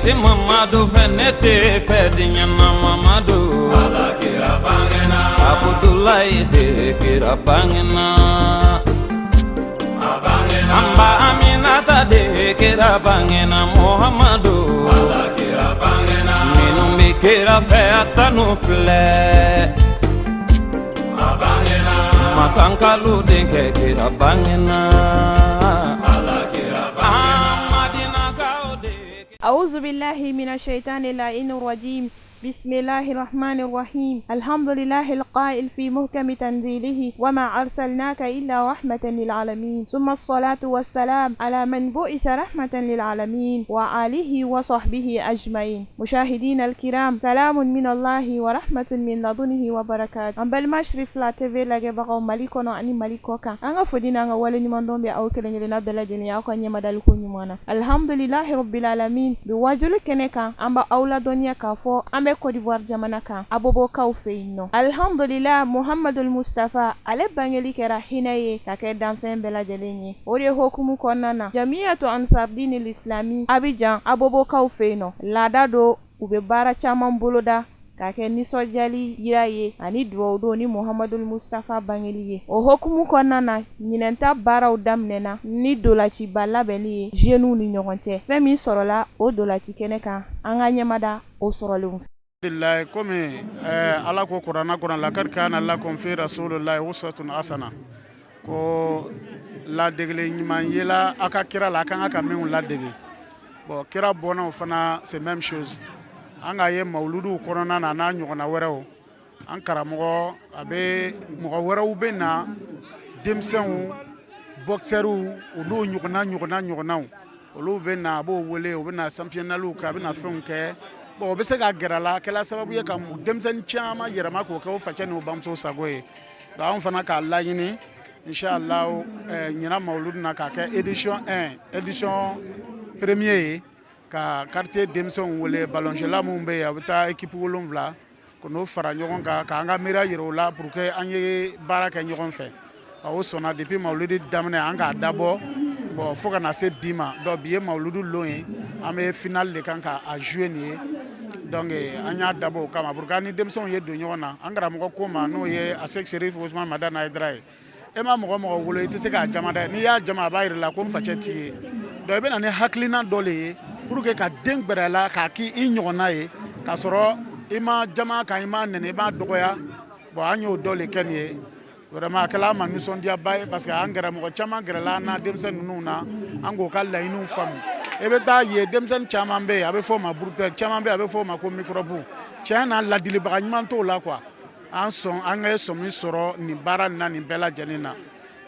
tɛ Mamadu fɛ, ne tɛ fɛ diɲɛ na Mamadu. Ala kira bangena. Abudulayi de kira bangena. A bangena. An ba Aminata de kira bangena Muhamadu. Ala kira bangena. Minnu bɛ kira fɛ a tanu filɛ. A bangena. Makankalu denkɛ kira bangena. Ala kira bangena. Madinakaw de. أعوذ بالله من الشيطان اللعين الرجيم. بسم الله الرحمن الرحيم. الحمد لله القائل في محكم تنزيله: وما أرسلناك إلا رحمة للعالمين. ثم الصلاة والسلام على من بعث رحمة للعالمين وآله وصحبه أجمعين. مشاهدينا الكرام، سلام من الله ورحمة من لدنه وبركاته. An balima Sirifila TV lajɛbagaw Mali kɔnɔ ani Mali kɔ kan, an ka foli n'an ka waleɲumandɔn bɛ aw kelen kelenna bɛɛ lajɛlen aw ka ɲɛmadali ko ɲuman na. Alhamdulilahi rabbil alamin. Bi wajuli kɛnɛ kan, an b'aw ladɔnniya k'a fɔ an bɛ Côte d'Ivoire jamana kan, Abobokaw fɛ yen nɔ. Alhamdulillah, Muhamadul Mustafa ale bangeli kɛra hinɛ ye ka kɛ danfɛn bɛɛ lajɛlen ye. O de hokumu kɔnɔna na, Jamiyatu Ansardini Lislami Abidjan, Abobokaw fɛ yen nɔ, laada don, u bɛ baara caman boloda k'a kɛ nisɔndiyali yira ye ani duwawu don ni Muhamadul Mustafa bangeli ye. O hokumu kɔnɔna na, ɲinɛnta baaraw daminɛna ni dolaciba labɛnni ye jeunes ni ɲɔgɔn cɛ. Fɛn min sɔrɔla o dolaci kɛnɛ kan, an ka ɲɛmada o sɔrɔlenw. Alhamdulilayi, komi Ala ko kuranna kɔnɔ: لقد كان لكم في رسول الله أسوة حسنة, ko ladegele ɲuman yela a ka kira la, a kan ka minnu ladege. Bon, kira bɔnnaw fana, c'est même chose. An k'a ye mawuluduw kɔnɔna na n'a ɲɔgɔnna wɛrɛw, an karamɔgɔ a bɛ mɔgɔ wɛrɛw bɛ na, denmisɛnw, boxeurs, o n'o ɲɔgɔnna ɲɔgɔnna ɲɔgɔnnaw, olu bɛ na, a b'o wele, u bɛ na championnat kɛ, a bɛ na fɛnw kɛ. Bon, o bɛ se ka gɛrɛ a la, a kɛla sababu ye ka denmisɛnnin caman yɛlɛma k'o kɛ o facɛ n'o bamuso sago ye. Donc anw fana k'a laɲini, inshallah, ɲinan mawuludu na k'a kɛ édition 1, édition premier ye, ka quartier denmisɛnw wele, ballon minnu bɛ yen, a bɛ taa équipe 7, ko n'o fara ɲɔgɔn kan, k'an ka miiriya yira o la pour que an ye baara kɛ ɲɔgɔn fɛ. O sɔnna. Depuis mawuludu daminɛ, an k'a dabɔ, bon, fo ka na se bi ma. Donc bi ye mawuludu lon ye, an bɛ finale de kan ka a jouer nin ye. Donc an y'a dabɔ o kama pour que an ni denmisɛnw ye don ɲɔgɔn na. An karamɔgɔ ko ma, n'o ye a Sɛki Serif Usumani Madani Hayidara ye, e ma mɔgɔ mɔgɔ wolo, i tɛ se k'a jama dɛ. N'i y'a jama, a b'a yira la ko n facɛ t'i ye. Donc i bɛ na ni hakilina dɔ le ye pour que ka den gbɛrɛ la k'a k'i ɲɔgɔnna ye, k'a sɔrɔ i ma jama kan, i ma nɛnɛ, i m'a dɔgɔya. Bon, an y'o dɔ le kɛ nin ye. Vraiment, a kɛla an ma nisɔndiyaba ye, parce que an gɛrɛ mɔgɔ caman gɛrɛla an na, denmisɛn ninnu na, an k'o ka laɲiniw faamu. I bɛ taa ye, denmisɛnnin caman bɛ yen, a bɛ fɔ o ma brouteur, caman bɛ yen, a bɛ fɔ o ma ko microbe. Tiɲɛ na, ladilibaga ɲuman t'o la quoi. An sɔn, an ka sɔmi sɔrɔ nin baara nin na, nin bɛɛ lajɛlen na.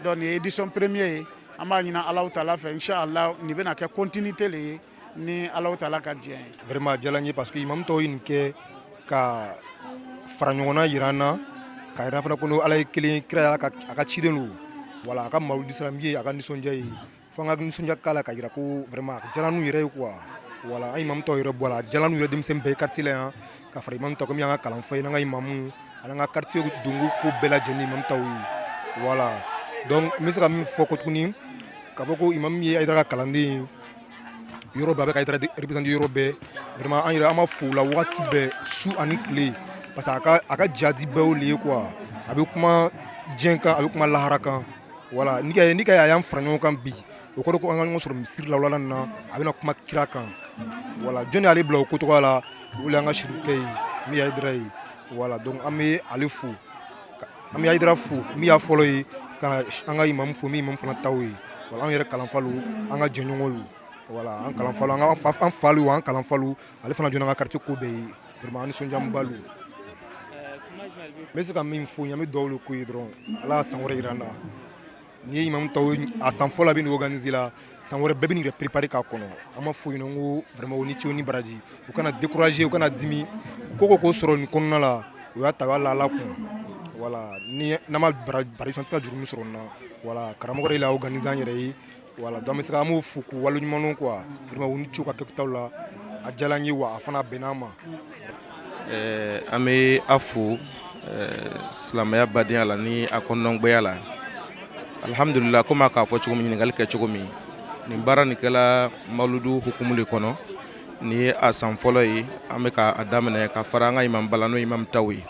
Donc nin ye édition premier ye. An b'a ɲini Alahu taala fɛ, inshallah, nin bɛna kɛ continuité le ye ni Alahu taala ka diɲɛ ye. Vraiment, a diyara n ye, parce que imam tɔw ye nin kɛ ka fara ɲɔgɔnna yira an na, ka yira fana ko Ala ye kelen, kira a ka ciden don. Voilà, a ka mawuludi sara min ye a ka nisɔndiya ye, fo an ka nisɔndiya k'a la, ka yira ko vraiment a diyara n'u yɛrɛ ye quoi. Voilà, an imam tɔw yɛrɛ bɔ a la, a diyara n'u yɛrɛ, denmisɛnnin bɛɛ ye quartier la yan, ka fara imam tɔw komi an ka kalanfa ye, n'an ka imamu ani an ka quartier donko ko bɛɛ lajɛlen imam tɔw ye. Voilà, donc n bɛ se ka min fɔ ko tuguni, k'a fɔ ko imam ye Hayidara ka kalanden ye, yɔrɔ bɛɛ a bɛ ka Hayidara représenter yɔrɔ bɛɛ. Vraiment, an yɛrɛ an b'a fo o la wagati bɛɛ, su ani tile, parce que a ka jadi bɛɛ y'o le ye quoi. A bɛ kuma diɲɛ kan, a bɛ kuma lahara kan. Voilà, ni ka a y'an fara ɲɔgɔn kan bi, o kɔrɔ ko an ka ɲɔgɔn sɔrɔ misiri la wulada nin na, a bɛna kuma kira kan. Voilà, jɔnni y'ale bila o ko tɔgɔ la? O de y'an ka sirifukɛ ye, min ye Hayidara ye. Voilà, donc an bɛ ale fo, an bɛ Hayidara fo min y'a fɔlɔ ye, ka an ka imamu fo min imam fana taw ye. Voilà, an yɛrɛ kalanfa lo, an ka jɛɲɔgɔn lo. Voilà, an kalanfa lo, an ka an fa lo, an kalanfa lo, ale fana jɔnna an ka quartier ko bɛɛ ye. Vraiment, an nisɔndiyaba lo. N bɛ se ka min fɔ n ye, an bɛ dugawu de k'u ye dɔrɔn, Ala ka san wɛrɛ yira an na. N'i ye imam tɔw a san fɔlɔ a bɛ nin organiser la, san wɛrɛ bɛɛ bɛ nin yɛrɛ préparer k'a kɔnɔ. An b'a fɔ ɲɛna ko vraiment u ni ce, u ni baraji, u kana décourager, u kana dimi ko ko sɔrɔ nin kɔnɔna la, u y'a ta, u y'a la Ala kun. Voilà, ni n'an ma baraji sɔrɔ, an tɛ se ka juru min sɔrɔ nin na. Voilà, karamɔgɔ de l'a organiser an yɛrɛ ye. Voilà, donc an bɛ se ka an b'o fo k'u waleɲuman dɔn quoi. Vraiment, u ni ce u ka kɛtaw la, a diyara n ye wa a fana bɛnna an ma. An bɛ a fo silamɛya badenya la ni a kɔnɔngbɛya la. Alhamdulillah, komi a k'a fɔ cogo min, ɲininkali kɛ cogo min, nin baara nin kɛla mawuludu hukumu de kɔnɔ. Nin ye a san fɔlɔ ye an bɛ k'a daminɛ ka fara an ka imamba la n'o imam taw ye.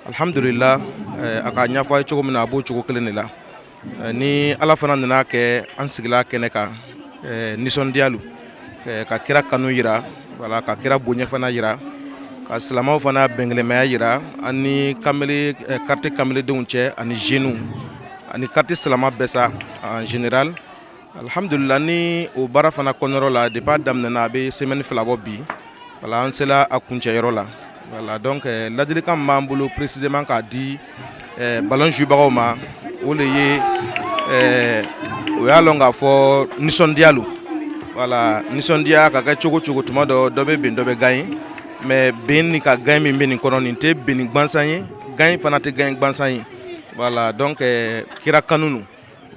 Alhamdulillah, a ka ɲɛfɔ a ye cogo min na, a b'o cogo kelen de la. Ni Ala fana nana kɛ an sigila kɛnɛ kan, nisɔndiya lo, ka kira kanu yira, voilà, ka kira bonya fana yira, ka silamɛw fana bɛnkelenmaya yira an ni kamalen quartier kamaledenw cɛ ani jeunes ani quartier silama bɛɛ sa en général. Alhamdulillah, ni o baara fana kɔnɔyɔrɔ la, depuis a daminɛna a bɛ semaine 2 bɔ bi, voilà, an sela a kuncɛyɔrɔ la. Voilà, donc ladilikan min b'an bolo précisément k'a di ballon jouebagaw ma, o le ye o y'a lɔn k'a fɔ nisɔndiya lo. Voilà, nisɔndiya ka kɛ cogo cogo, tuma dɔ dɔ bɛ ben, dɔ bɛ gagner, mais ben ni ka gagner min bɛ nin kɔnɔ, nin tɛ benni gansan ye, gagne fana tɛ gagne gansan ye. Voilà, donc kira kanu no.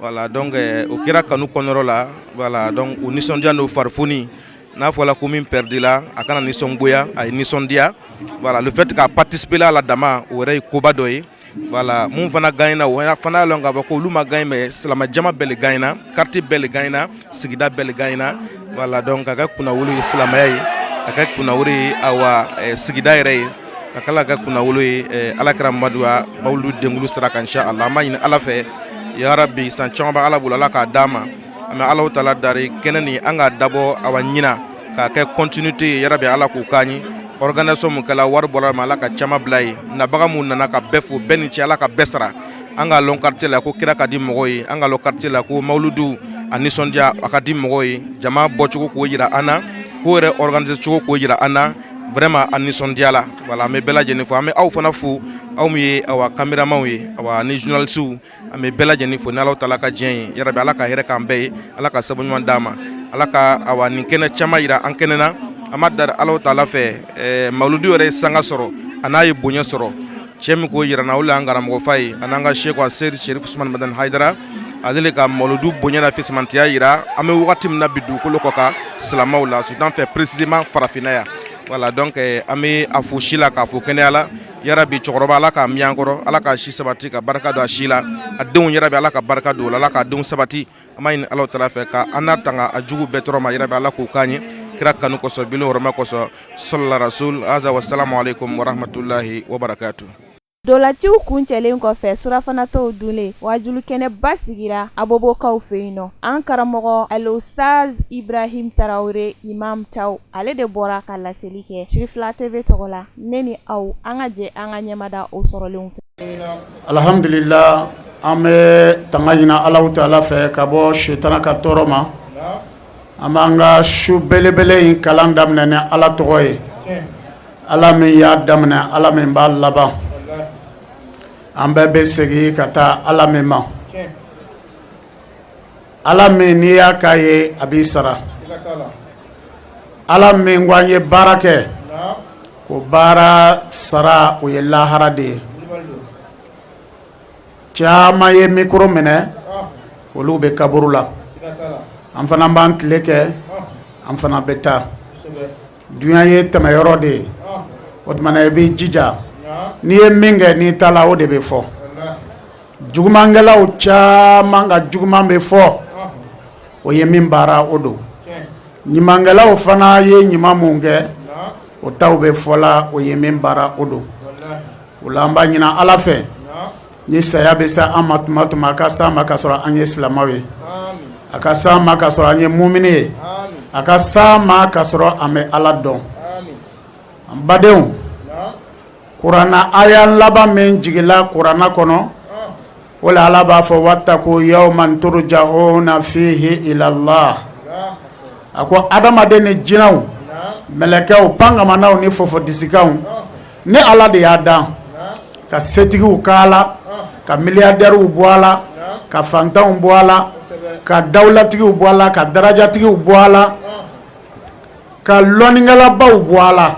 Voilà, donc o kira kanu kɔnɔyɔrɔ la, voilà, donc o nisɔndiya n'o farifoni, n'a fɔra ko min perdila, a kana nisɔngoya, a ye nisɔndiya. Voilà, le fait ka participer la dama, o yɛrɛ ye koba dɔ ye. Voilà, mun fana gagnena, o fana y'a lɔn k'a fɔ ko olu ma gagne, mais silamɛ jama bɛɛ le gagnena, quartier bɛɛ le gagnena, sigida bɛɛ le gagnena. Voilà, donc ka kɛ kunnawolo ye silamɛya ye, ka kɛ kunnawolo ye awa sigida yɛrɛ ye, ka kala kɛ kunnawolo ye Ala kɛra Mamadu mawuludu denkulu sira kan, inshallah. An b'a ɲini Ala fɛ, ya Rabbi, san caman bɛ Ala bolo, Ala k'a d'an ma. An bɛ Alahu taala dari kɛnɛ nin an k'a dabɔ awa ɲina k'a kɛ continuité ye, ya Rabbi, Ala k'o k'an ye. Organisation mun kɛla, wari bɔra ma, Ala ka caman bila ye. Nabaga mun nana, ka bɛɛ fo, bɛɛ ni ce, Ala ka bɛɛ sara. An k'a lɔn quartier la ko kira ka di mɔgɔw ye, an k'a lɔn quartier la ko mawuludu a nisɔndiya a ka di mɔgɔw ye. Jama bɔcogo k'o yira an na, ko yɛrɛ organiser cogo k'o yira an na, vraiment a nisɔndiya la. Voilà, an bɛ bɛɛ lajɛlen fo, an bɛ aw fana fo, aw min ye awa caméramanw ye, awa ni journalistes, an bɛ bɛɛ lajɛlen fo. Ni Alahu taala ka diɲɛ ye, yarabi, Ala ka hɛrɛ k'an bɛɛ ye, Ala ka sababu ɲuman d'an ma, Ala ka awa nin kɛnɛ caman yira an kɛnɛ na. An b'a dari Alahu taala fɛ, mawuludu yɛrɛ ye sanga sɔrɔ, a n'a ye bonya sɔrɔ. Cɛ min k'o yira n na, o le y'an karamɔgɔ fa ye, a n'an ka seku a seri Serif Usumani Madani Hayidara. Ale le ka mawuludu bonya na fisamantiya yira an bɛ wagati min na bi dugukolo kɔ kan silamɛw la, surtout an fɛ précisément farafinna yan. Voilà, donc an bɛ a fo si la k'a fo kɛnɛya la. Yarabi, cɛkɔrɔba, Ala k'a miyan kɔrɔ, Ala k'a si sabati, ka barika don a si la, a denw, yarabi, Ala ka barika don o la, Ala k'a denw sabati. An b'a ɲini Alahu taala fɛ ka an n'a tanga a jugu bɛɛ tɔɔrɔ ma, yarabi, Ala k'o k'an ye kira kanu kosɔn, bili hɔrɔma kosɔn, sɔlala rasul aza. Wasalamu aleykum warahmatulahi wabarakatuh. Dolaciw kuncɛlen kɔfɛ, surafanatɔw dunlen, wajulukɛnɛba sigira Abobokaw fɛ yen nɔ. An karamɔgɔ Alostaz Ibrahim Tarawele, Imam Taw, ale de bɔra ka laseli kɛ Sirifila TV tɔgɔ la. Ne ni aw, an ka jɛ an ka ɲɛmada o sɔrɔlenw fɛ. Alhamdulillah, an bɛ tanga ɲini Alahu taala fɛ ka bɔ sitana ka tɔɔrɔ ma. An b'an ka su belebele in kalan daminɛ ni Ala tɔgɔ ye, Ala min y'a daminɛ, Ala min b'a laban. An bɛɛ bɛ segin ka taa Ala min ma, Ala min n'i y'a k'a ye a b'i sara, Ala min ko an ye baara kɛ ko baara sara, o ye lahara de ye. Caman ye micro minɛ, olu bɛ kaburu la. An fana b'an tile kɛ, an fana bɛ taa. Dunya ye tɛmɛyɔrɔ de ye. O tuma na, i b'i jija, n'i ye min kɛ n'i ta la, o de bɛ fɔ. Jugumankɛlaw caman ka juguman bɛ fɔ, o ye min baara o don. Ɲumankɛlaw fana ye ɲuman mun kɛ, o taw bɛ fɔla, o ye min baara o don. O la, an b'a ɲini Ala fɛ, ni saya bɛ se an ma tuma tuma, a ka se an ma ka sɔrɔ an ye silamɛw ye, a ka se an ma ka sɔrɔ an ye mumini ye, a ka se an ma ka sɔrɔ an bɛ Ala dɔn. An badenw, kuranna aya laban min jigila kuranna kɔnɔ, o la Ala b'a fɔ: wattaqu yawman turja'una fihi ilallah. A ko adamaden ni jinɛw, mɛlɛkɛw, pankamanaw ni fofodisikanw, ne Ala de y'a dan ka setigiw k'a la, ka milliardairew bɔ a la, ka fantanw bɔ a la, ka dawulatigiw bɔ a la, ka darajatigiw bɔ a la, ka lɔnnikɛlabaw bɔ a la.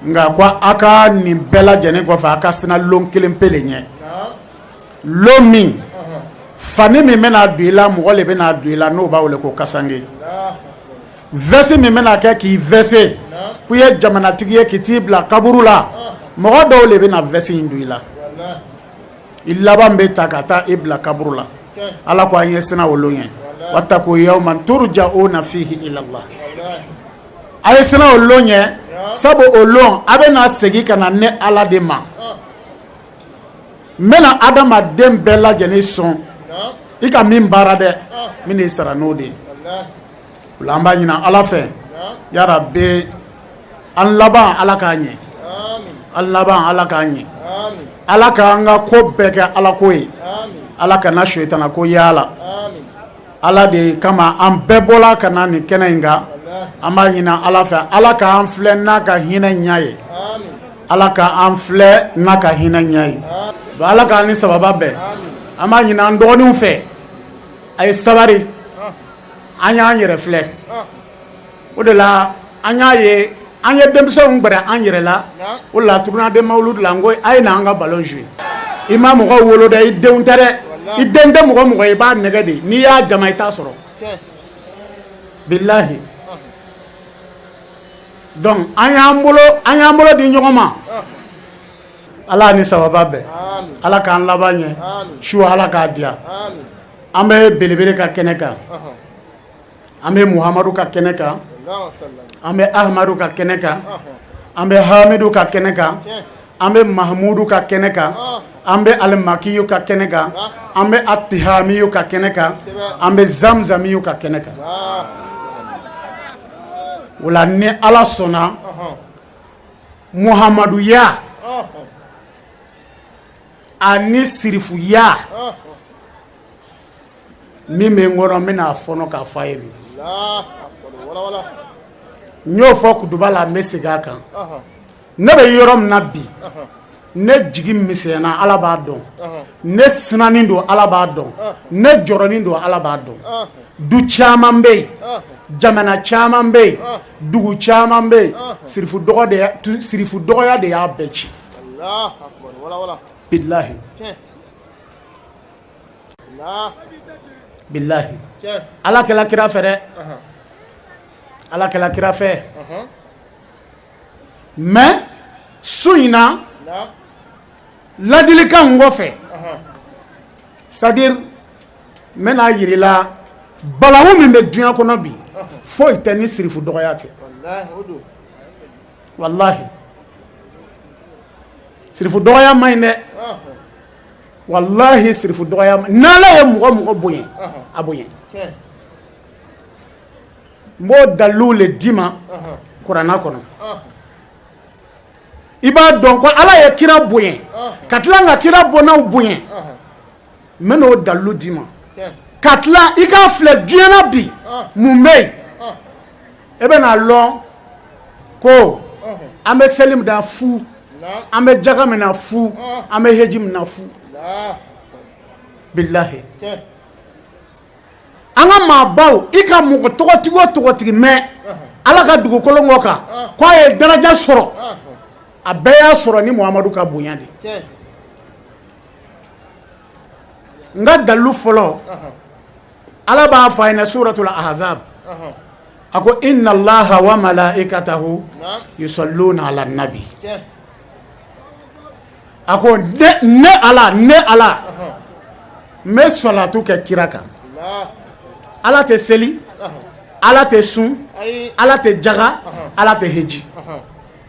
Nka ko a ka nin bɛɛ lajɛlen kɔfɛ, a ka siran lon kelen pe le ɲɛ, lon min fani min bɛna don i la, mɔgɔ le bɛna don i la, n'o b'a wele ko kasange. Veste min bɛna kɛ k'i veste k'i ye jamanatigi ye, k'i t'i bila kaburu la, mɔgɔ dɔw le bɛna veste in don i la. I laban bɛ ta ka taa i bila kaburu la. Ala ko an ye siran o lon ɲɛ: wattaqu yawman turja'una fihi ilallah. A ye siran o lon ɲɛ, sabu o lon a bɛna segin ka na ne Ala de ma. N bɛna adamaden bɛɛ lajɛlen sɔn i ka min baara dɛ, n bɛn'i sara n'o de ye. O la an b'a ɲini Ala fɛ, yarabi an laban Ala k'a ɲɛ, an laban Ala k'a ɲɛ, Ala k'an ka ko bɛɛ kɛ Ala ko ye, Ala kana sitana ko y'a la. Ala de kama an bɛɛ bɔla ka na nin kɛnɛ in kan. An b'a ɲini Ala fɛ, Ala k'an filɛ n'a ka hinɛ ɲɛ ye, Ala k'an filɛ n'a ka hinɛ ɲɛ ye, Ala k'an ni sababa bɛn. An b'a ɲini an dɔgɔninw fɛ, a ye sabari, an y'an yɛrɛ filɛ. O de la an y'a ye an ye denmisɛnw gbɛrɛ an yɛrɛ la. O la tournoi de mawulud la, n ko a ye na an ka ballon jouer. I ma mɔgɔ wolo dɛ, i denw tɛ dɛ, i den tɛ mɔgɔ mɔgɔ i b'a nɛgɛ de, n'i y'a jama i t'a sɔrɔ, bilahi. Donc an y'an bolo di ɲɔgɔn ma. Ala ni sababa bɛn, Ala k'an laban ɲɛ su, Ala k'a diya. An bɛ belebele ka kɛnɛ kan, an bɛ Muhamadu ka kɛnɛ kan, an bɛ Ahamadu ka kɛnɛ kan, an bɛ Hamidu ka kɛnɛ kan, an bɛ Mahamudu ka kɛnɛ kan, an bɛ Alimakiyu ka kɛnɛ kan, an bɛ Atihamiyu ka kɛnɛ kan, an bɛ Zamzamiyu ka kɛnɛ kan. O la ni Ala sɔnna, Muhamaduya ani sirifuya min bɛ n kɔnɔ, n bɛna a fɔnɔ k'a fɔ a ye bi. N y'o fɔ kutuba la, n bɛ segin a kan. Ne bɛ yɔrɔ min na bi, ne jigi misɛnyana, Ala b'a dɔn. Ne sinanin don, Ala b'a dɔn. Ne jɔrɔnin don, Ala b'a dɔn. Du caman bɛ yen, jamana caman bɛ yen, dugu caman bɛ yen, sirifu sirifu dɔgɔya de y'a bɛɛ ci, bilahi, bilahi. Ala kɛla kira fɛ dɛ, Ala kɛla kira fɛ. Mais su in na, ladilikan kɔfɛ, c'est à dire n bɛna yir'i la balawu min bɛ diɲɛ kɔnɔ bi, foyi tɛ ni sirifu dɔgɔya tɛ. Walahi, sirifu dɔgɔya man ɲi dɛ. Walahi, sirifu dɔgɔya, n'Ala ye mɔgɔ mɔgɔ bonya, a bonya. N b'o daliluw le d'i ma kuranna kɔnɔ. I b'a dɔn ko Ala ye kira bonya ka tila ka kira bɔnnaw bonya. N bɛ n'o dalilu d'i ma ka tila i k'a filɛ diɲɛ na bi, mun bɛ yen? E bɛna lɔn ko an bɛ seli min na fu, an bɛ jaga min na fu, an bɛ heji min na fu, bilahi. An ka maabaw, i ka mɔgɔ tɔgɔtigi o tɔgɔtigi mɛn Ala ka dugukolo kɔ kan k'a ye daraja sɔrɔ, a bɛɛ y'a sɔrɔ ni Muhamadu ka bonya de. N ka dalilu fɔlɔ, Ala b'a fɔ a ɲɛna suratul ahzab, a ko: inna Allaha wa malaikatahu yusalluna ala nabi. A ko ne Ala, ne Ala, n bɛ sɔlatu kɛ kira kan. Ala tɛ seli, Ala tɛ sun, Ala tɛ jaga, Ala tɛ heji,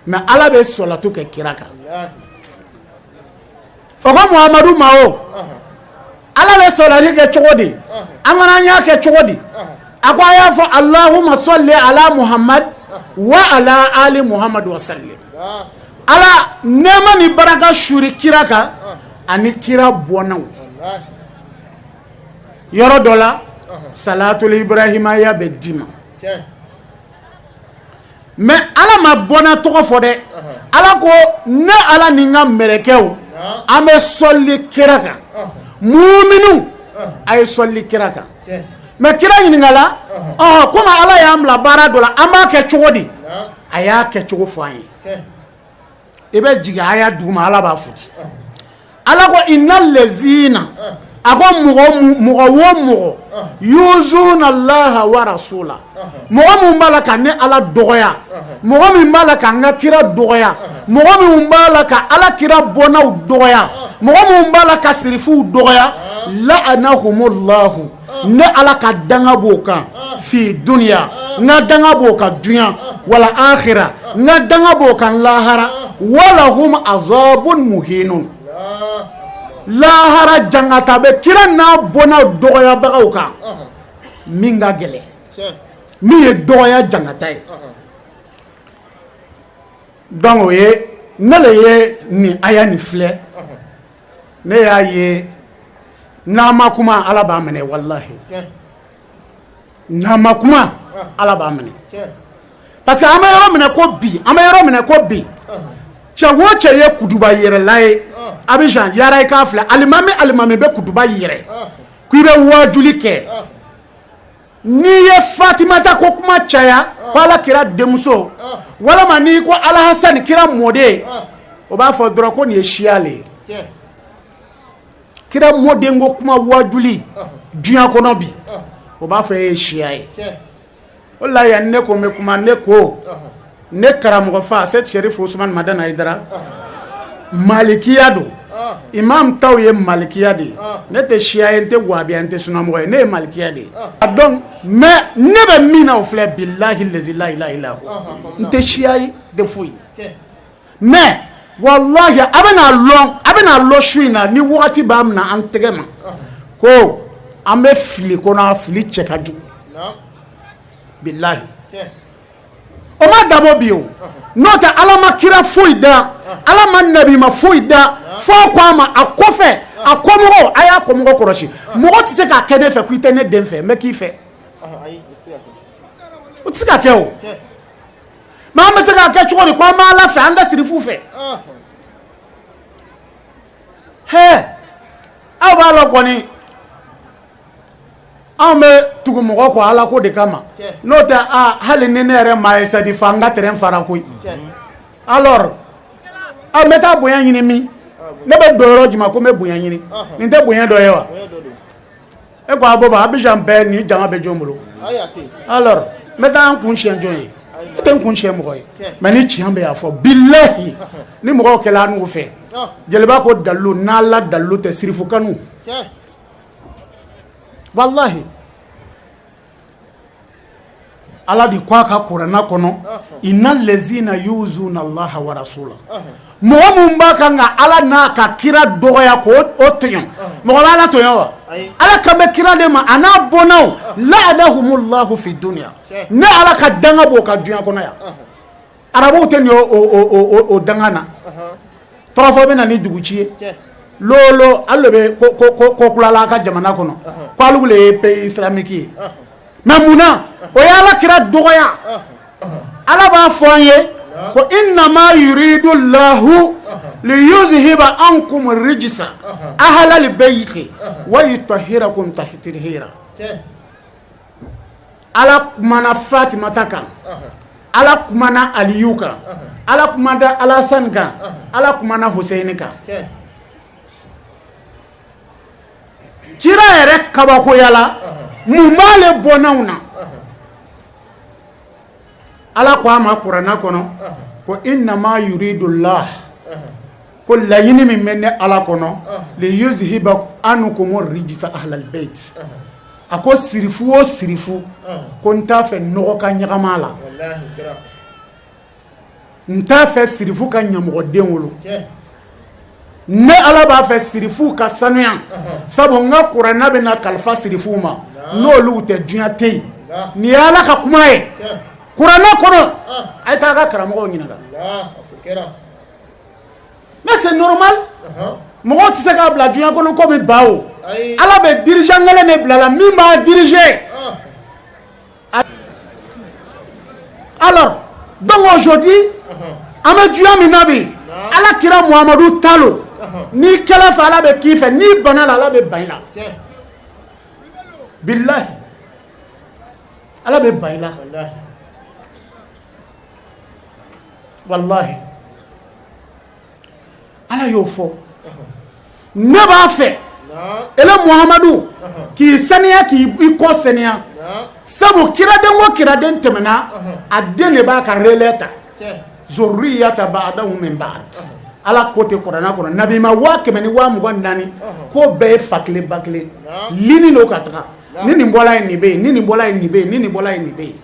mais Ala bɛ sɔlatu kɛ kira kan. O ko Muhamadu ma, o Ala bɛ sɔlali kɛ cogo di? An fana an y'a kɛ cogo di? A ko a y'a fɔ: Allahumma salli ala Muhammad wa ala ali Muhammad wa sallim. Ala, nɛɛma ni baraka suri kira kan ani kira bɔnnaw. Yɔrɔ dɔ la, salatul ibrahimaya bɛ d'i ma, mais Ala ma bɔnna tɔgɔ fɔ dɛ. Ala ko: ne Ala ni n ka mɛlɛkɛw, an bɛ sɔli kira kan. Muminu, a ye sɔli kira kan. Mais kira ɲininkala ɔhɔn, komi Ala y'an bila baara dɔ la, an b'a kɛ cogo di? A y'a kɛ cogo fɔ an ye. I bɛ jigin aya duguma, Ala b'a fɔ, Ala ko: inna lezina, a ko mɔgɔ mɔgɔ wo mɔgɔ, yuzuna Allaha wa rasula, mɔgɔ min b'a la ka ne Ala dɔgɔya, mɔgɔ min b'a la ka n ka kira dɔgɔya, mɔgɔ min b'a la ka Ala kira bɔnnaw dɔgɔya. Mɔgɔ minnu b'a la ka sirifuw dɔgɔya, la'anahumullahu, ne Ala ka danga b'o kan, fi dunya, n ka danga b'o kan dunya, wal akhira, n ka danga b'o kan lahara, walahum azabun muhinun. Lahara jangata bɛ kira n'a bɔnnaw dɔgɔyabagaw kan min ka gɛlɛn, min ye dɔgɔya jangata ye. Donc o ye ne le ye nin aya nin filɛ, ne y'a ye n'an ma kuma Ala b'a minɛ, walahi n'an ma kuma Ala b'a minɛ, parce que an bɛ yɔrɔ minɛ ko bi, an bɛ yɔrɔ minɛ ko bi, cɛ o cɛ ye kutuba yɛrɛla ye Abijan yara i k'a filɛ, alimami alimami bɛ kutuba yɛrɛ k'i bɛ wajuli kɛ, n'i ye Fatimata ko kuma caya ko Ala kira denmuso, walima n'i ko Alahasani kira mɔden, o b'a fɔ dɔrɔn ko nin ye siya le ye. Kira mɔden ko kuma wajuli diɲɛ kɔnɔ bi, o b'a fɔ e ye siya ye. O la yan ne ko n bɛ kuma, ne ko ne karamɔgɔ fa Sɛki Sɛrifu Usumani Madani Hayidara, malikiya don, imam taw ye malikiya de ye. Ne tɛ siya ye, n tɛ wahabiya, n tɛ sunamɔgɔ ye, ne ye malikiya de ye. Donc mais ne bɛ min na o filɛ, bilahi lazi la ilaha illa hu, n tɛ siya ye, n tɛ foyi ye, mais walahi a bɛna lɔn, a bɛna lɔn su in na ni wagati b'a minɛ an tɛgɛ ma ko an bɛ fili kɔnɔ, a fili cɛ ka jugu, bilahi. O ma dabɔ bi o, n'o tɛ Ala ma kira foyi da, Ala ma nabima foyi da fo ko a ma a kɔfɛ a kɔmɔgɔ, a y'a kɔmɔgɔ kɔlɔsi. Mɔgɔ tɛ se k'a kɛ ne fɛ ko i tɛ ne den fɛ, n bɛ k'i fɛ, o tɛ se ka kɛ o. Mais an bɛ se k'a kɛ cogo di ko an b'Ala fɛ, an tɛ sirifu fɛ? Hɛ, aw b'a lɔn kɔni, anw bɛ tugu mɔgɔ kɔ Ala ko de kama, n'o tɛ aa hali ni ne yɛrɛ maa ye sadi fa n ka terrain fara koyi. Alors aw bɛ taa bonya ɲini min? Ne bɛ don yɔrɔ jumɛn ko n bɛ bonya ɲini? Nin tɛ bonya dɔ ye wa? E ko a bɔ Abijan bɛɛ nin jama bɛ jɔn bolo? Alors n bɛ taa n kun siɲɛ jɔn ye? Ne tɛ n kun siɲɛ mɔgɔ ye, mais ni tiɲɛ bɛ y'a fɔ, bilahi ni mɔgɔw kɛla an n'u fɛ. Jeliba ko dalilu n'Ala dalilu tɛ sirifu kanu, walahi. Ala de ko a ka kuranna kɔnɔ, inna lezina yuzuna allaha wa rasula, mɔgɔ min b'a kan ka Ala n'a ka kira dɔgɔya k'o tɔɲɔ, mɔgɔ bɛ Ala tɔɲɔ wa? Ala kan bɛ kira de ma a n'a bɔnnaw, la'anahumullahu fi dunya, ne Ala ka danga b'o kan diɲɛ kɔnɔ yan. Arabuw tɛ nin o danga na, tɔgɔfɔ bɛ na ni dugu ci ye lolo, alu le bɛ ko kulala a ka jamana kɔnɔ ko alu le ye pays islamique ye, mais mun na o ye Ala kira dɔgɔya? Ala b'a fɔ an ye ko innama yuridu lahu liyuzhiba ankum rijsa ahlal bayti wa yutahhirakum tathira. Ala kumana Fatimata kan, Ala kumana Aliyu kan, Ala kumana Alasani kan, Ala kumana Huseyini kan. Kira yɛrɛ kabakoya la, mun b'ale bɔnnaw na? Ala ko a ma kuranna kɔnɔ ko innama yuridullah, ko laɲini min bɛ ne Ala kɔnɔ, liyuzhiba ankum rijsa ahlal bayt, a ko sirifu o sirifu, ko n t'a fɛ nɔgɔ ka ɲagama la, n t'a fɛ sirifu ka ɲamɔgɔden wolo, ne Ala b'a fɛ sirifuw ka sanuya, sabu n ka kuranna bɛna kalifa sirifuw ma, n'olu tɛ diɲɛ tɛ yen. Nin ye Ala ka kuma ye kuranna kɔnɔ, a ye taa a ka karamɔgɔw ɲininka. Mais c'est normal, mɔgɔw tɛ se k'a bila diɲɛ kɔnɔ komi ba o. Ala bɛ dirigeant kelen de bila la min b'a diriger. Alors donc aujourd'hui an bɛ diɲɛ min na bi, Ala kira Muhamadu ta lo, n'i kɛla fɛ Ala bɛ k'i fɛ, n'i bana la Ala bɛ ban i la, bilahi Ala bɛ ban i la, walahi Ala y'o fɔ. Ne b'a fɛ ele Muhamadu k'i saniya, k'i kɔ saniya, sabu kiraden o kiraden tɛmɛna, a den de b'a ka relais ta, zurriyata ba'dahum min ba'd. Ala ko tɛ kuranɛ kɔnɔ nabiɲuman 124,000 k'o bɛɛ ye fa kelen ba kelen ligne don ka taga ni nin bɔra yen nin bɛ yen ni nin bɔra yen nin bɛ yen ni nin bɔra yen nin bɛ yen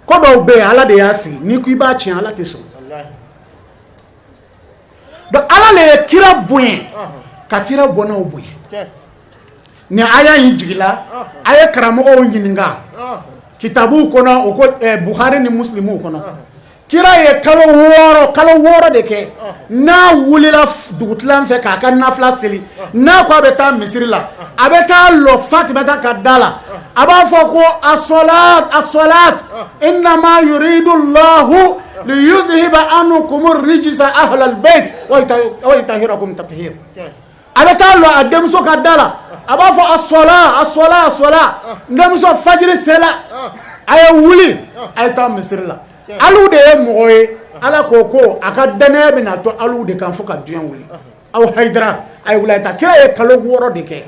ko dɔw bɛ yen Ala de y'a sigi n'i ko i b'a tiɲɛ Ala tɛ sɔn donc Ala le ye kira bonya ka kira bɔnnaw bonya ni aya in jigila a ye karamɔgɔw ɲininka kitabuw kɔnɔ o ko Buhari ni Muslimuw kɔnɔ kira ye kalo 6 de kɛ n'a wulila dugutilan fɛ k'a ka nafila seli n'a ko a bɛ taa misiri la a bɛ taa lɔ Fatimata ka da la a b'a fɔ ko asɔlat asɔlat innama yuridu Allahu liyuzhiba ankum rijsa ahlal bayt wa yutahhirakum tathira a bɛ taa lɔ a denmuso ka da la a b'a fɔ asɔla asɔla asɔla n denmuso fajiri sela a ye wuli a ye taa misiri la alu de ye mɔgɔ ye Ala ko ko a ka dannaya bɛna to alu de kan fo ka diɲɛ wuli aw Hayidara a ye wuli a ye taa kira ye kalo 6 de kɛ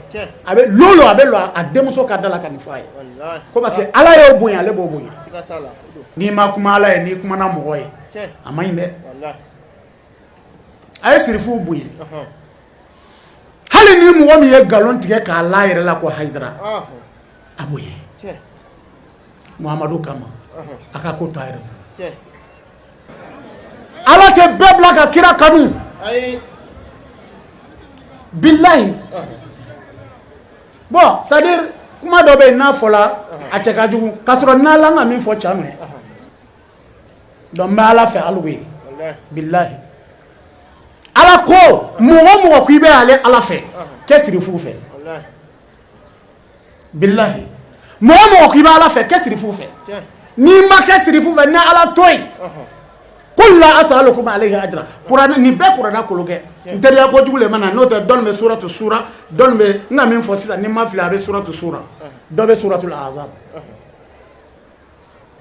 a bɛ lolo a bɛ lɔ a denmuso ka da la ka nin fɔ a ye ko parce que Ala y'o bonya ale b'o bonya n'i ma kuma Ala ye n'i kumana mɔgɔ ye a man ɲi dɛ a ye sirifuw bonya hali ni mɔgɔ min ye nkalon tigɛ k'a la yɛrɛ la ko Hayidara a bonya Muhamadu kama a ka ko to a yɛrɛ bolo Ala tɛ bɛɛ bila ka kira kanu bilahi bon c'est à dire kuma dɔ bɛ yen n'a fɔla a cɛ ka jugu k'a sɔrɔ n'Ala ka min fɔ can don donc n bɛ Ala fɛ alu ye bilahi Ala ko mɔgɔ o mɔgɔ k'i bɛ ale Ala fɛ kɛ sirifuw fɛ bilahi mɔgɔ o mɔgɔ k'i bɛ Ala fɛ kɛ sirifuw fɛ n'i ma kɛ sirifu fɛ ni Ala to yen qul la as'alukum alayhi ajra kuranɛ nin bɛɛ kuranɛ kolo kɛ n teriya kojugu le ma na n'o tɛ dɔ bɛ suratu sura dɔ bɛ n ka min fɔ sisan ni n ma fili a bɛ suratu sura dɔ bɛ suratul ahzab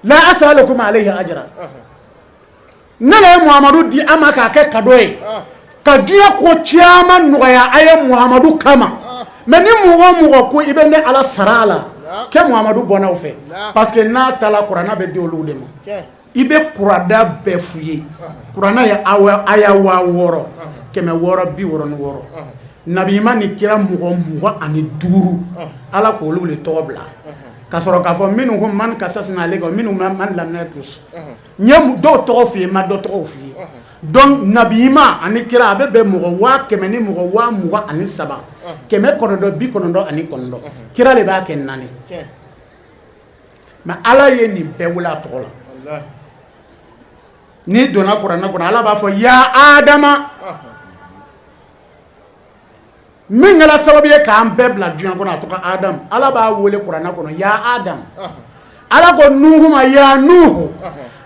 la as'alukum alayhi ajra ne le ye Muhamadu di a ma k'a kɛ cadeau ye ka diɲɛ ko caman nɔgɔya a ye Muhamadu kama mais ni mɔgɔ o mɔgɔ ko i bɛ ne Ala sara a la kɛ Muhamadu bɔnnaw fɛ parce que n'a taara kuranɛ bɛ di olu de ma i bɛ kurada bɛɛ f'u ye kuranɛ ye aya 6666 nabiɲuman ni kira mɔgɔ 25 Ala k'olu de tɔgɔ bila ka sɔrɔ k'a fɔ minnu ko man kasasina alayka minnu man lam nakus n ye dɔw tɔgɔ f'i ye n ma dɔ tɔgɔ f'i ye donc nabiɲuman ani kira a bɛ bɛn mɔgɔ 100 ni mɔgɔ 23 999 kira de b'a kɛ naani mais Ala ye nin bɛɛ wele a tɔgɔ la n'i donna kuranɛ kɔnɔ Ala b'a fɔ ya Adama min kɛra sababu ye k'an bɛɛ bila diɲɛ kɔnɔ a tɔgɔ Adamu Ala b'a wele kuranɛ kɔnɔ ya Adamu Ala ko Nuhu ma ya Nuhu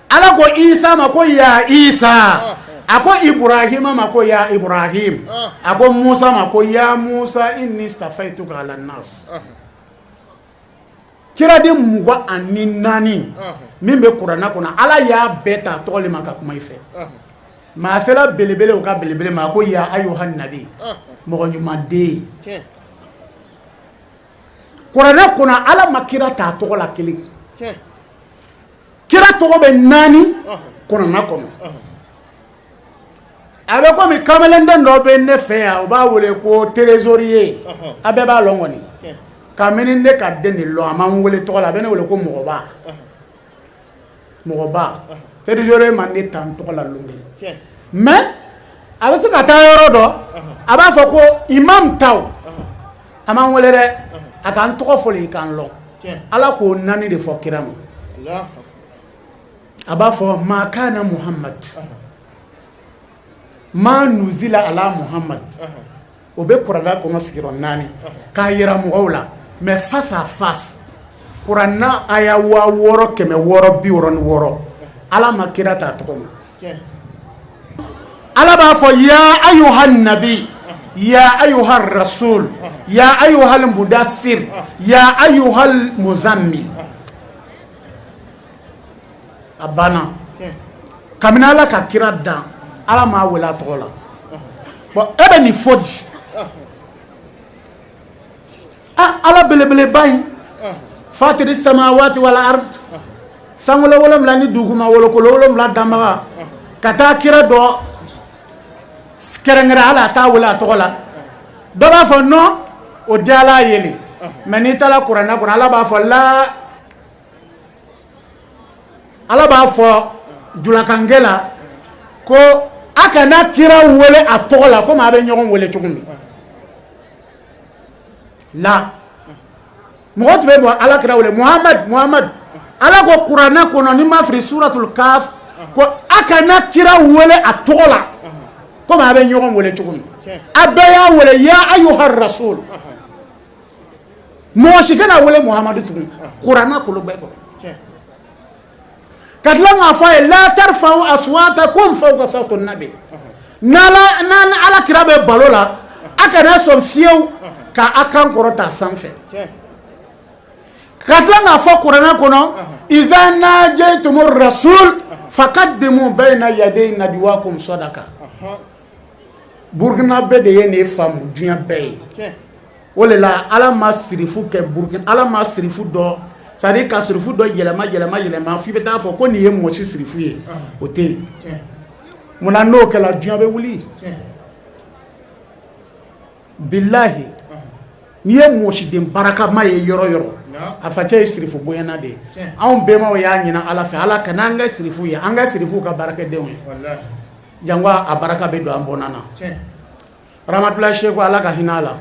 Ala ko Isa ma ko ya Isa a ko Iburahima ma ko ya Ibrahim a ko Musa ma ko ya Musa inni stafaituka ala nas kiraden 24 min bɛ kuranɛ kɔnɔ Ala y'a bɛɛ ta tɔgɔ le ma ka kuma i fɛ mais a sera belebele u ka belebele ma a ko ya ayuha nabi mɔgɔ ɲuman den kuranɛ kɔnɔ Ala ma kira ta tɔgɔ la kelen kira tɔgɔ bɛ naani kuranɛ kɔnɔ a bɛ komi kamalenden dɔ bɛ ne fɛ yan u b'a wele ko trésorier a bɛɛ b'a lɔn kɔni kabini ne ka den nin lɔn a ma n wele tɔgɔ la a bɛ ne wele ko mɔgɔba mɔgɔba trésorier ma ne ta n tɔgɔ la lon kelen mais a bɛ se ka taa yɔrɔ dɔ a b'a fɔ ko imam taw a ma n wele dɛ a ka n tɔgɔ fɔ i ka n lɔn Ala k'o naani de fɔ kira ma a b'a fɔ ma kana Muhammad ma nuzila ala Muhammad o bɛ kuranɛ kɔnɔ sigiyɔrɔ naani k'a yira mɔgɔw la mais face à face kuranɛ aya 6666 Ala ma kira ta tɔgɔ ma Ala b'a fɔ ya ayuha nabi ya ayuha rasul ya ayuha mudassir ya ayuha muzammil a banna kabini Ala ka kira dan Ala m'a wele a tɔgɔ la bon e bɛ nin fɔ di ah Ala belebeleba in fatiri samawati wal ard Sankolo wolonwula ni duguma wolokolo wolonwula danbaga ka taa kira dɔ kɛrɛnkɛrɛn ala a t'a wele a tɔgɔ la dɔ b'a fɔ non o di ala ye le mais n'i taara kuranɛ kɔnɔ ala b'a fɔ la ala b'a fɔ julakankɛ la ko a kana kira wele a tɔgɔ la komi a bɛ ɲɔgɔn wele cogo min la mɔgɔ tun bɛ bɔ ala kira wele muhamad muhamad ala ko kuranɛ kɔnɔ ni n ma fili suratul kaf ko a kana kira wele a tɔgɔ la komi a bɛ ɲɔgɔn wele cogo min a bɛɛ y'a wele ya ayuha rasul mɔgɔ si kana wele muhamadu tugun kuranɛ kolo bɛɛ kɔnɔ ka tila k'a fɔ a ye la tarfa'u aswatakum fawqa sawti nabi n'ala ala kira bɛ baro la a kana sɔn fiyewu ka a kan kɔrɔta sanfɛ ka tila k'a fɔ kuranɛ kɔnɔ iza najaytumu rasul faqaddimu bayna yaday najwakum sadaka burukina bɛɛ de ye nin faamu diɲɛ bɛɛ ye o de la ala ma sirifu kɛ burukina ala ma sirifu dɔ c'est à dire ka sirifu dɔ yɛlɛma yɛlɛma yɛlɛma f'i bɛ taa fɔ ko nin ye mɔsi sirifu ye o tɛ yen munna n'o kɛra diɲɛ bɛ wuli bilahi n'i ye mɔsiden barakama ye yɔrɔ yɔrɔ a facɛ ye sirifu bonyana de ye anw bɛnbaw y'a ɲini ala fɛ ala kana an kɛ sirifu ye an kɛ sirifuw ka baarakɛdenw ye janko a baraka bɛ don an bɔnna na Ramatulayi Seku ala ka hinɛ a la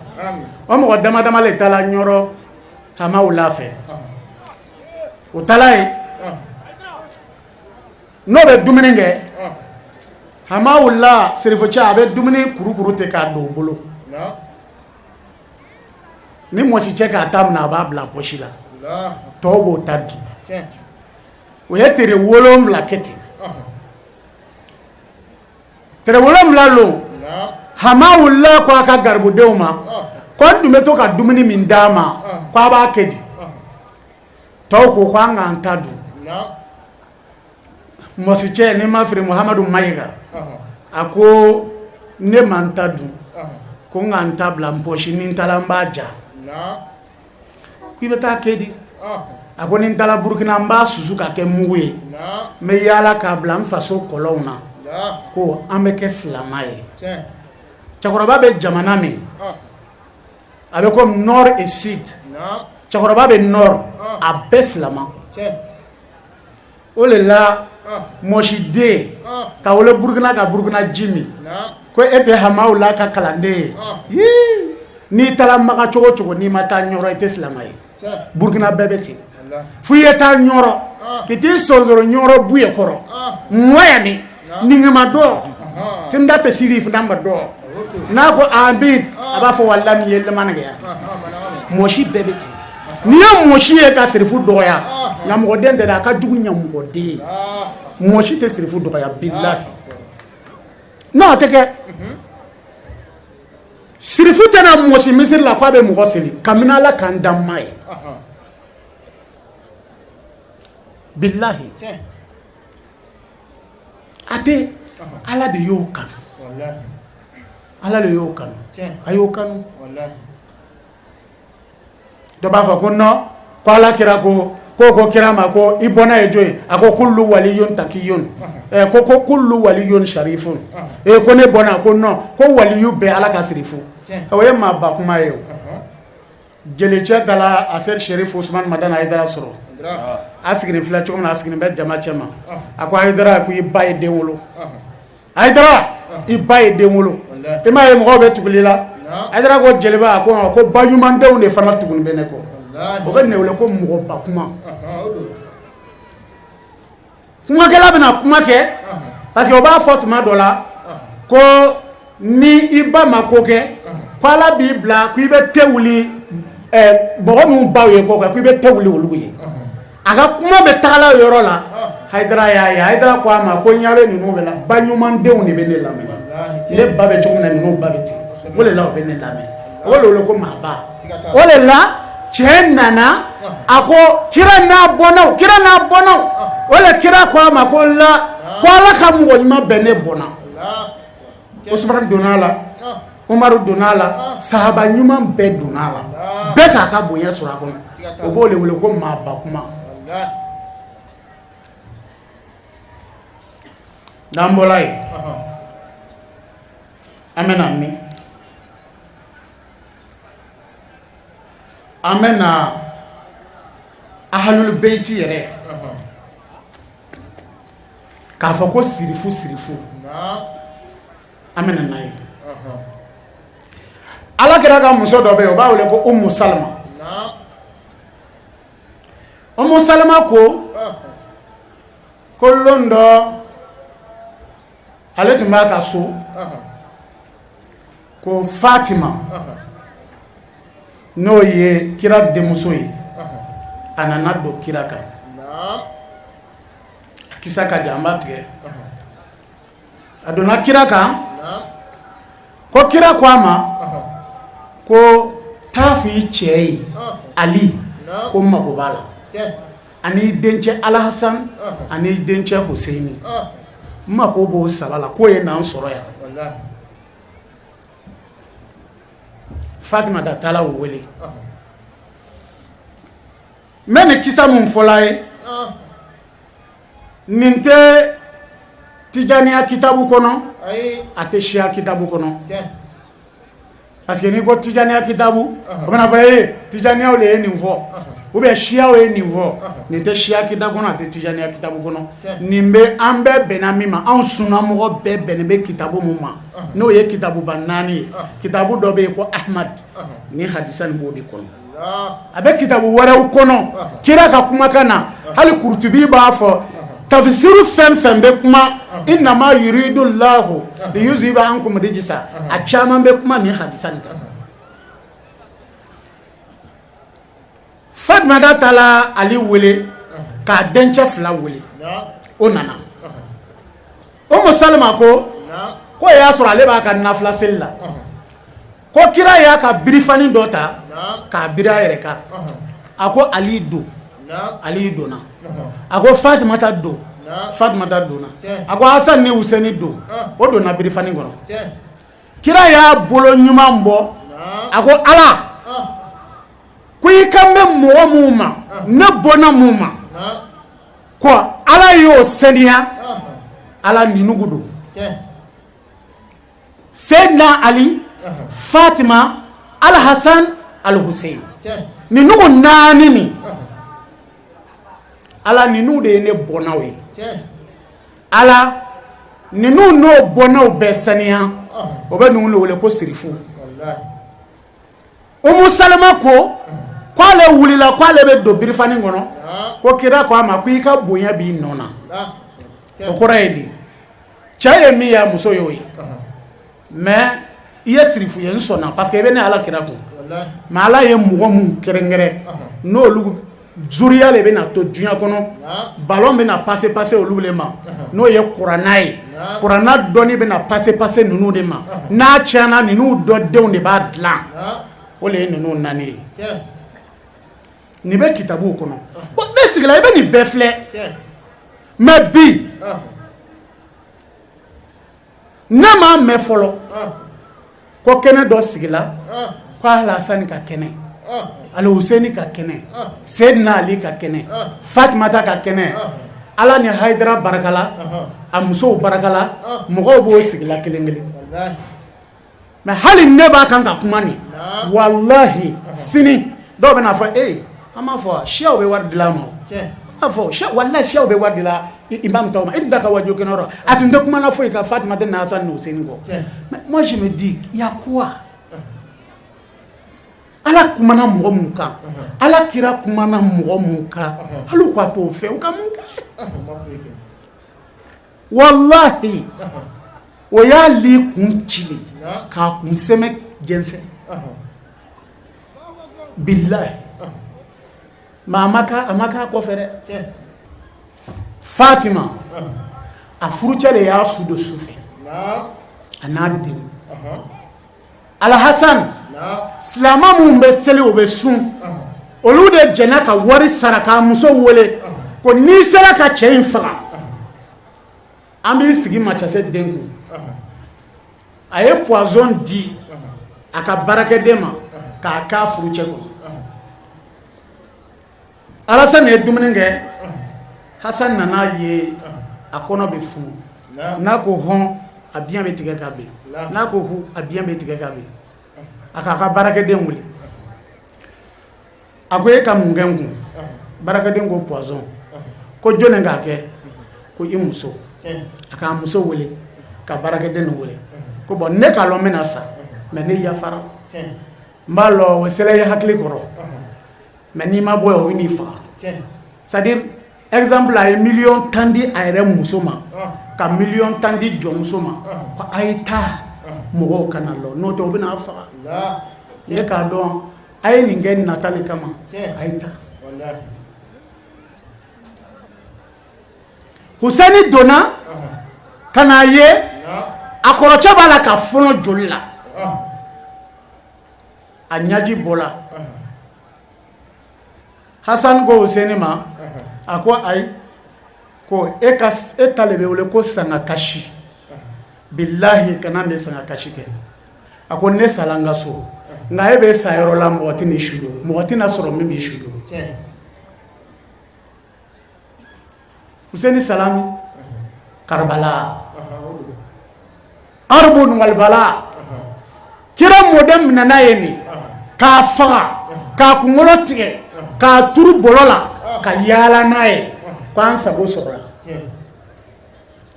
o mɔgɔ dama dama le taara ɲɔrɔ Hamawula fɛ o taara yen n'o bɛ dumuni kɛ Hamawula sirifucɛ a bɛ dumuni kurukuru ten k'a don o bolo ni mɔsicɛ k'a ta minɛ a b'a bila pɔsi la tɔw b'o ta dun o ye tere 7 kɛ ten tere 7 lon Hamawula ko a ka garibudenw ma ko n tun bɛ to ka dumuni min d'a ma ko a b'a kɛ di tɔw ko ko an k'an ta dun mɔsicɛ ni n ma fili Muhamadu Mayiga a ko ne ma n ta dun ko n ka n ta bila n pɔsi ni n taara n b'a ja k'i bɛ taa kɛ di a ko ni n taara Burukina n b'a susu ka kɛ mugu ye n bɛ yaala k'a bila n faso kɔlɔnw na ko an bɛ kɛ silamɛ ye cɛkɔrɔba bɛ jamana min a bɛ comme nord et sud cɛkɔrɔba bɛ nord a bɛɛ silamɛ o de la mɔsiden ka wolo Burukina ka Burukina ji min ko e tɛ Hamawula ka kalanden ye n'i taara Maka cogo cogo n'i ma taa Ɲɔrɔ i tɛ silamɛ ye Burukina bɛɛ bɛ ten fo i ye taa Ɲɔrɔ k'i t'i sonsoro Ɲɔrɔ buye kɔrɔ mɔya ni ninkama dɔ tinda tɛ siri fana ma dɔ n'a ko amin a b'a fɔ walahi nin ye lamanankɛya mɔsi bɛɛ bɛ ten n'i ye mɔsi ye ka sirifu dɔgɔya ɲamɔgɔden tɛ dɛ a ka jugu ɲamɔgɔden ye mɔsi tɛ sirifu dɔgɔya bilahi non a tɛ kɛ sirifu tɛna mɔsi misiri la k'a bɛ mɔgɔ seli kabini ala k'an dan ma ye bilahi a tɛ ala de y'o kanu ala de y'o kanu a y'o kanu dɔ b'a fɔ ko non ko ala kira ko ko ko kira ma ko i bɔnna ye jɔn ye a ko kullu waliyun takiyun ko ko kullu waliyun sharifun ee ko ne bɔnna ko non ko waliyu bɛɛ ala ka sirifu o ye maaba kuma ye o jelicɛ taara a seri Sherif Usman Madani Hayidara sɔrɔ a sigilen filɛ cogo min na a sigilen bɛ jama cɛ ma a ko Hayidara ko i ba ye den wolo Hayidara i ba ye den wolo i m'a ye mɔgɔw bɛ tuguli la Hayidara ko jeliba a ko ko ba ɲumandenw de fana tugulen bɛ ne kɔ o bɛ ne wele ko mɔgɔba kuma kumakɛla bɛna kuma kɛ parce que o b'a fɔ tuma dɔ la ko ni i ba ma ko kɛ ko ala b'i bila ko i bɛ te wuli mɔgɔ minnu baw ye ko kɛ ko i bɛ te wuli olu ye a ka kuma bɛ tagala o yɔrɔ la Hayidara y'a ye Hayidara ko a ma ko n ɲɛ bɛ ninnu bɛɛ la ba ɲumandenw de bɛ ne lamɛn ne ba bɛ cogo min na ninnu ba bɛ ten o de la o bɛ ne lamɛn o de wele ko maaba o de la cɛ nana a ko kira n'a bɔnnaw kira n'a bɔnnaw o de kira ko a ma ko la ko ala ka mɔgɔ ɲuman bɛɛ ne bɔnna Usumani donna a la Umaru donna a la sahaba ɲuman bɛɛ donna a la bɛɛ k'a ka bonya sɔrɔ a kɔnɔ o b'o de wele ko maaba kuma. N'an bɔra yen, an bɛna min, an bɛna ahalul beyti yɛrɛ k'a fɔ ko sirifu sirifu, an bɛna n'a ye. Ala kira ka muso dɔ bɛ yen, o b'a wele ko Umu Salama. Umu Salama ko lon dɔ, ale tun b'a ka so, ko Fatima, n'o ye kira denmuso ye, a nana don kira kan. A kisa ka jan, an b'a tigɛ. A donna kira kan, ko kira ko a ma ko taa fɔ i cɛ ye Ali ko n mako b'a la, ani dencɛ Alahasan ani dencɛ Huseyini, n mako b'o saba la, k'o ye n'an sɔrɔ yan. Fatumata taara o wele. N bɛ nin kisa min fɔla ye, nin tɛ tijaniya kitabu kɔnɔ, a tɛ siya kitabu kɔnɔ, parce que n'i ko tijaniya kitabu, o bɛna fɔ ee tijaniyaw de ye nin fɔ ou bien siyaw ye nin fɔ. Nin tɛ siya kitabu kɔnɔ, a tɛ tijaniya kitabu kɔnɔ. Nin bɛ an bɛɛ bɛnna min ma, anw sunnamɔgɔ bɛɛ bɛnnen bɛ kitabu min ma, n'o ye kitabuba naani ye, kitabu dɔ bɛ yen ko Ahmad, ni hadisa nin b'o de kɔnɔ. A bɛ kitabu wɛrɛw kɔnɔ kira ka kumakan na. Hali Kurutubi b'a fɔ, tafisiru fɛn fɛn bɛ kuma innama yuridu lahu liyuziba ankum rijisa, a caman bɛ kuma nin hadisa nin kan. Fatumata taara Ali wele k'a dencɛ fila wele, o nana. Umu Salama ko y'a sɔrɔ ale b'a ka nafila seli la, ko kira y'a ka birifani dɔ ta k'a biri a yɛrɛ kan. A ko Ali don, Ali donna. A ko Fatumata don, Fatumata donna. A ko Hasan ni Huseni don, o donna birifani kɔnɔ. Kira y'a bolo ɲuman bɔ, a ko Ala, ko i kan bɛ mɔgɔ minnu ma, ne bɔnna mun ma, ko Ala y'o seniya. Ala, ninnu don: Seyidina Ali, Fatima, Alhasan, Alhusein, ninnu naani nin. Ala, ninnu de ye ne bɔnnaw ye. Ala, ninnu n'o bɔnnaw bɛɛ saniya. O bɛ ninnu wele ko sirifu. Umu Salama ko k'ale wulila k'ale bɛ don birifani kɔnɔ, ko kira ko a ma ko i ka bonya b'i nɔ na. O kɔrɔ ye di? Cɛ ye min ye, muso y'o ye. Mais i ye sirifu ye, n sɔnna, parce que i bɛ ne Ala kira kun. Mais Ala ye mɔgɔ min kɛrɛnkɛrɛn, n'olu zuriya de bɛna to diɲɛ kɔnɔ, ballon bɛna passer passer olu de ma, n'o ye kuranna ye, kuranna dɔnni bɛna passer passer ninnu de ma, n'a tiɲɛna, ninnu dɔ denw de b'a dilan, o de ye ninnu naani ye. Nin bɛ kitabuw kɔnɔ. Bon, ne sigila, i bɛ nin bɛɛ filɛ. Mais bi, ne m'a mɛn fɔlɔ ko kɛnɛ dɔ sigila ko Alasani ka kɛnɛ, Alihuseni ka kɛnɛ, Seyidina Ali ka kɛnɛ, Fatumata ka kɛnɛ. Ala ni Hayidara barakala, a musow barakala, mɔgɔw b'o sigila kelen kelen. Mais hali ne b'a kan ka kuma nin, walahi, sini dɔw bɛna fɔ e an b'a fɔ siyaw bɛ wari dilan ma. B'a fɔ walahi, siyaw bɛ wari dilan imam tɔw ma. E tun t'a ka waaju kɛnɛ, a tun tɛ kuma na foyi ka Fatumata ni Hasan ni Huseni kɔ. Mais moi, je me dis, il y a quoi? Ala kumana mɔgɔ mun kan, Ala kira kumana mɔgɔ mun kan, hali u ka t'o fɛ, u ka mun kɛ? Walahi, o y'a li kun ci k'a kun sɛmɛ jɛnsɛn, bilahi. Mais a ma k'a kɔfɛ dɛ. Fatima, a furucɛ de y'a su don su fɛ, a n'a den Alhasan. Silamɛ minnu bɛ seli, o bɛ sun, olu de jɛnna ka wari sara k'a muso wele ko n'i sera ka cɛ in faga, an b'i sigi masakɛ den kun. A ye poison di a ka baarakɛden ma k'a k'a furucɛ kɔnɔ. Alasan ye dumuni kɛ, Hasan nana ye a kɔnɔ bɛ funu. N'a ko hɔn, a biɲɛ bɛ tigɛ ka bin. N'a ko hu, a biɲɛ bɛ tigɛ ka bin. A k'a ka baarakɛden wele. A ko e ka mun kɛ n kun? Baarakɛden ko poison. Ko jɔni k'a kɛ? Ko i muso. A k'a muso wele ka baarakɛden nin wele. Ko bon ne k'a lɔn n bɛna sa mais ne yafara. N b'a lɔn o sera i hakili kɔrɔ. Mais n'i ma bɔ yan o bɛ n'i faga. C'est à dire exemple a ye miliyɔn 10 di a yɛrɛ muso ma ka miliyɔn 10 di jɔnmuso ma ko a ye taa mɔgɔw kana lɔn n'o tɛ u bɛna a faga. Ne k'a dɔn a ye nin kɛ natali kama a ye taa. Husɛni donna ka n'a ye a kɔrɔcɛ b'a la ka fɔnɔ joli la, a ɲaji bɔla. Hasan ko Husɛni ma, a ko ayi, ko e ka e ta le bɛ wele ko sangakasi. Bilahi kana ne sangakasi kɛ. A ko ne sala n ka so, nka e bɛ sa yɔrɔ la mɔgɔ tɛ n'i su don, mɔgɔ tɛna sɔrɔ min b'i su don. Husɛni sala min? Karabala arbun walibala. Kira mɔden minɛna ye nin k'a faga, k'a kunkolo tigɛ, k'a turu bɔlɔ la, ka yaala n'a ye ko an sago sɔrɔla,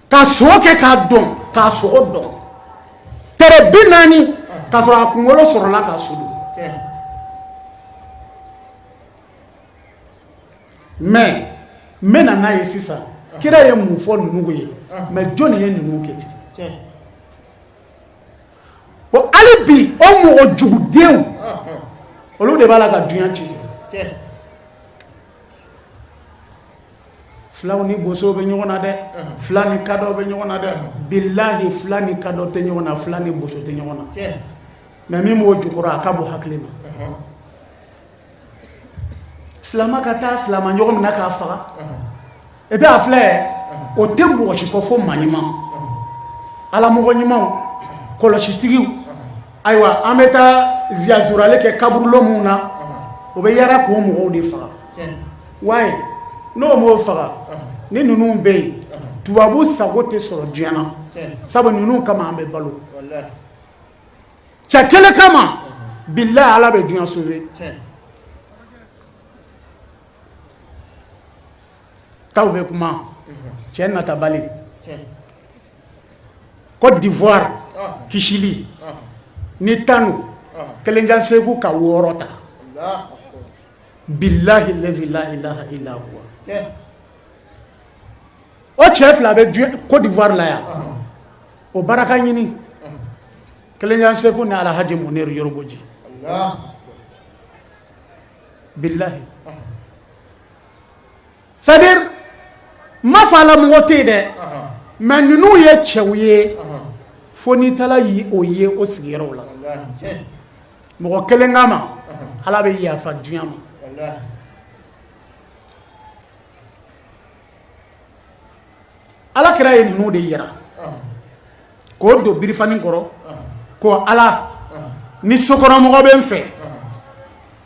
ka so kɛ k'a dɔn, k'a sogo dɔn tɛrɛ 40 k'a sɔrɔ a kunkolo sɔrɔla k'a su don. Mais n bɛ na n'a ye sisan, kira ye mun fɔ ninnu ye? Mais jɔn ye ninnu kɛ ten? O hali bi o mɔgɔ jugudenw, olu de b'a la ka dunya ci. Filaw ni bosow bɛ ɲɔgɔn na dɛ, fila ni kadɔw bɛ ɲɔgɔn na dɛ. Bilahi, fila ni kadɔ tɛ ɲɔgɔn na, fila ni boso tɛ ɲɔgɔn na. Mais min b'o jukɔrɔ, a ka bon hakili ma. Silamɛ ka taa silamɛ ɲɔgɔn minɛ k'a faga, et puis a filɛ, o tɛ mɔgɔ si kɔ fo maa ɲuman, ala mɔgɔ ɲumanw, kɔlɔsitigiw. Ayiwa, an bɛ taa ziyazurale kɛ kaburulon min na, o bɛ yala k'o mɔgɔw de faga. Wayi, n'o m'o faga, ni ninnu bɛ yen, tubabu sago tɛ sɔrɔ diɲɛ na, sabu ninnu kama an bɛ balo. Cɛ kelen kama, bilahi, ala bɛ diɲɛ sauver. Taw bɛ kuma cɛ natabali Côte d'Ivoire kisili ni tanu Kelenjan Seku ka wɔɔrɔ ta. Bilahi lazi la ilaha illa huwa, o cɛ fila bɛ Côte d'Ivoire la yan, o baraka ɲini Kelenjan Seku ni Alhaji Muniru Yoroboji. Bilahi, c'est à dire n m'a fɔ a la mɔgɔ tɛ yen dɛ, mais ninnu ye cɛw ye fo n'i taara o ye o sigiyɔrɔw la. Mɔgɔ kelen kama, ala bɛ yafa diɲɛ ma. Ala kira ye ninnu de yira k'o don birifani kɔrɔ ko ala ni sokɔnɔmɔgɔ bɛ n fɛ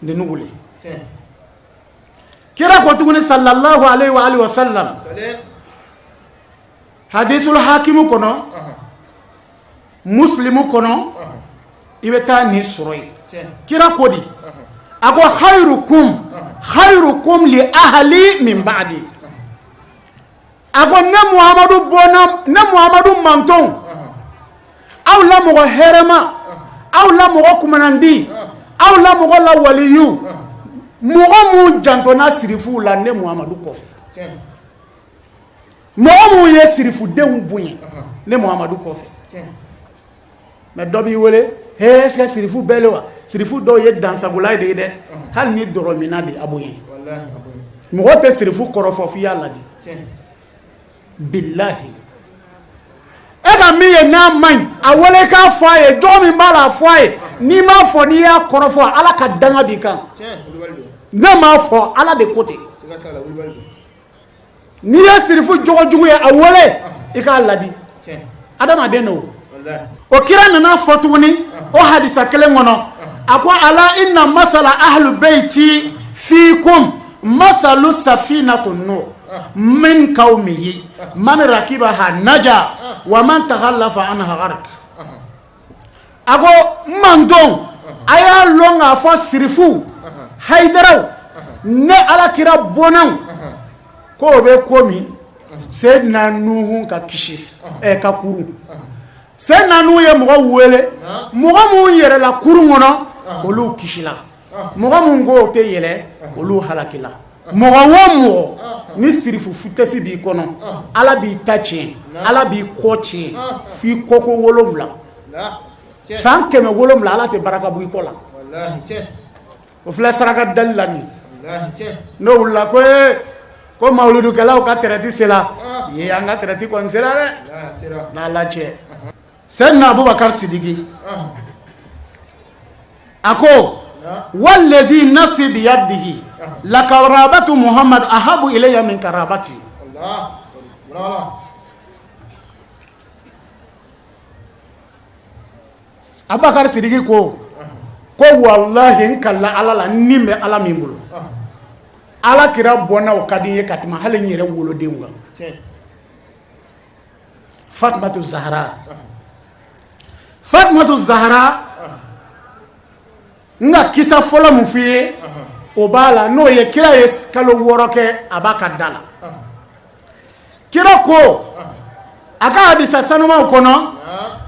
ninnu wele. Kira ko tuguni sallallahu alaihi wa alihi wa sallam, hadisul hakimu kɔnɔ, muslimu kɔnɔ, i bɛ taa nin sɔrɔ yen. Kira ko di? A ko khayrukum khayrukum li ahli min ba'di. A ko ne Muhamadu bɔnna, ne Muhamadu mantonw, aw la mɔgɔ hɛrɛma, aw la mɔgɔ kumanandi, aw la mɔgɔ la waliyu, mɔgɔ mun jantonna sirifuw la ne Muhamadu kɔfɛ, mɔgɔ mun ye sirifudenw bonya ne Muhamadu kɔfɛ. Mais dɔ b'i wele, he, est ce que sirifu bɛɛ le wa? Sirifu dɔw ye dansagola de ye dɛ, hali ni dɔrɔminna de a bonya. Mɔgɔ tɛ sirifu kɔrɔfɔ f'i y'a ladi. Bilahi, e ka min ye n'a man ɲi, a wele k'a fɔ a ye. Jogo min b'a la, a fɔ a ye. N'i m'a fɔ, n'i y'a kɔrɔfɔ, ala ka danga b'i kan. Ne m'a fɔ, ala de ko ten. N'i ye sirifu jogo jugu ye, a wele i k'a ladi. Adamaden don. O kira nana fɔ tuguni o hadisa kelen kɔnɔ, a ko ala inna masala ahlu beyti fikum masalu safinatu nuh. Min qawmihi man rakibaha naja wa man takhallafa anha gharq. A ko mantɔn, a y'a lɔn k'a fɔ sirifu hayidaraw ne ala kira bɔnnaw k'o bɛ komi Seyidina Nuhu ka kisi ka kurun. Seyidina Nuhu ye mɔgɔ wele, mɔgɔ minnu yɛlɛla kurun kɔnɔ olu kisila, mɔgɔ minnu ko o tɛ yɛlɛ olu halakila. Mɔgɔ o mɔgɔ ni sirifu futɛsi b'i kɔnɔ, ala b'i ta tiɲɛ, ala b'i kɔ tiɲɛ f'i kɔko 7, san 700, ala tɛ baraka bɔ i kɔ la. O filɛ saraka dali la nin n'o wulila ko ee ko mawuludukɛlaw ka tɛrɛti sera ye, an ka tɛrɛti kɔni sera dɛ n'ala cɛ. Seyidina Abubakar Sidiki a ko walazi nafsi biyadihi lakarabatu Muhammad ahabu ilayya min karabati. Abubakar Sidiki ko ko walahi n kalila ala la, ni bɛ ala min bolo, ala kira bɔnnaw ka di n ye ka tɛmɛ hali n yɛrɛ wolodenw kan. Fatumatu Zahara, Fatumatu Zahara, n ka kisa fɔlɔ min f'i ye o b'a la, n'o ye kira ye kalo 6 kɛ a b'a ka da la. Kira ko a ka hadisa sanumaw kɔnɔ,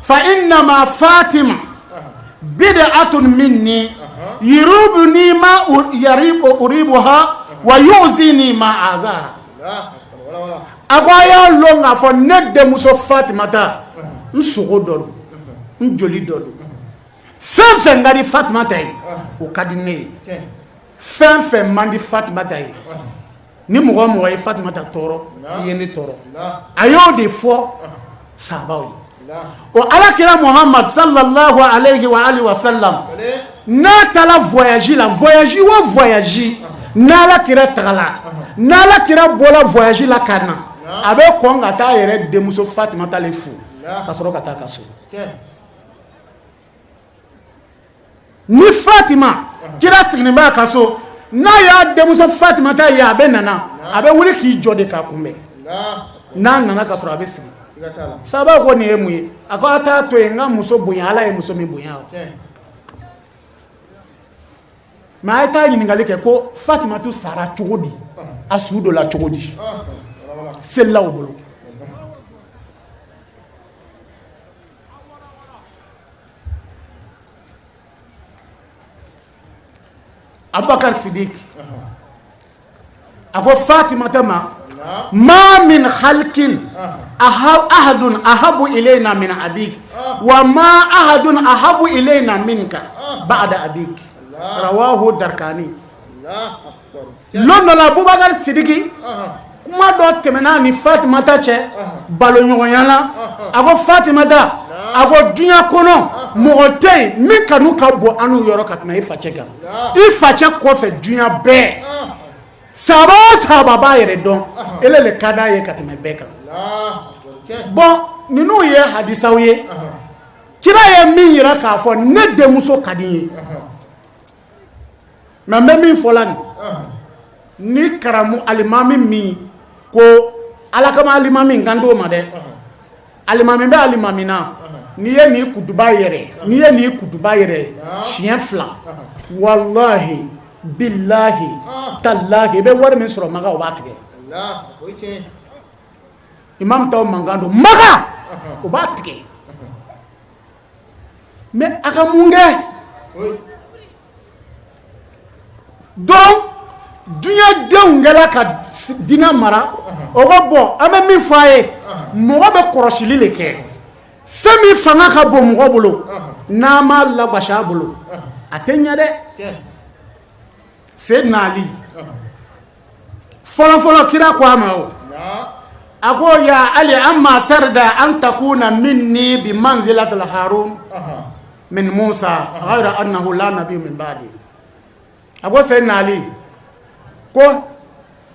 fa innama Fatima bid'atun minni yuribuni ma uribuha wa yuzini ma azaha. A ko a y'a lɔn k'a fɔ ne denmuso Fatimata, n sogo dɔ don, n joli dɔ don. Fɛn fɛn ka di Fatumata ye, o ka di ne ye. Fɛn fɛn man di Fatumata ye, ni mɔgɔ o mɔgɔ ye Fatumata tɔɔrɔ, i ye ne tɔɔrɔ. A y'o de fɔ sahabaw ye. O ala kira Muhammad sallallahu alayhi wa alihi wa sallam, n'a taara voyage la, voyage o voyage, n'ala kira tagala, n'ala kira bɔla voyage la ka na, a bɛ kɔn ka taa yɛrɛ denmuso Fatumata le fo ka sɔrɔ ka taa ka so. Ni Fatima kira sigilen b'a ka so, n'a y'a denmuso Fatimata ye, a bɛ nana, a bɛ wuli k'i jɔ de k'a kunbɛn. N'a nana ka sɔrɔ a bɛ sigi. Sahabaw ko nin ye mun ye? A ko a t'a to yen, n ka muso bonya, ala ye muso min bonya. Mais a ye taa ɲininkali kɛ ko Fatimatu sara cogo di, a su dɔ la cogo di, selilaw bolo. Abubakar Sidik a ko Fatimata ma, ma min khalqin ahadun ahabu ilayna min abik wa ma ahadun ahabu ilayna minka ba'da abik, rawahu Darkani. Lon dɔ la Abubakar Sidiki, kuma dɔ tɛmɛna ni Fatimata cɛ baloɲɔgɔnya la. A ko Fatimata, a ko diɲɛ kɔnɔ mɔgɔ tɛ yen min kanu ka bon anw yɔrɔ ka tɛmɛ i facɛ kan. I facɛ kɔfɛ diɲɛ bɛɛ, sahaba o sahaba b'a yɛrɛ dɔn, ele le ka d'a ye ka tɛmɛ bɛɛ kan. Bon, ninnu ye hadisaw ye, kira ye min yira k'a fɔ ne denmuso ka di n ye. Mais n bɛ min fɔ la nin, ni karamu alimami min ko ala kama alimami n kan t'o ma dɛ, alimami bɛ alimami na, n'i ye nin kutuba yɛrɛ, n'i ye nin kutuba yɛrɛ siɲɛ 2, walahi bilahi talahi, i bɛ wari min sɔrɔ Maka, o b'a tigɛ. Imam taw mankan don Maka, o b'a tigɛ. Mais a ka mun kɛ donc diɲɛ denw kɛla ka diinɛ mara o ko bon, an bɛ min fɔ a ye, mɔgɔ bɛ kɔlɔsili de kɛ. Fɛn min fanga ka bon mɔgɔ bolo, n'a m'a lagosi a bolo, a tɛ ɲɛ dɛ. Seydina Ali fɔlɔfɔlɔ, kira ko a ma, o a ko ya Ali, ama tarda an takuna minni bi manzilatil Harun min Musa ghayra annahu la nabi min ba'di. A ko Seydina Ali ko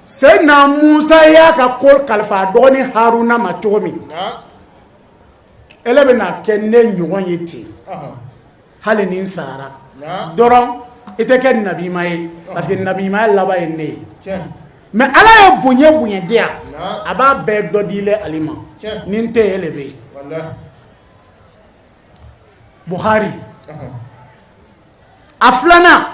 Seydina Musa y'a ka ko kalifa a dɔgɔnin Haruna ma cogo min, ele bɛna kɛ ne ɲɔgɔn ye ten hali ni n sara dɔrɔn, i tɛ kɛ nabima ye, parce que nabimaya laban ye ne ye. Mais ala ye bonya bonya di yan, a b'a bɛɛ dɔ di le Ali ma. Ni n tɛ e le bɛ yen. Buhari a filanan,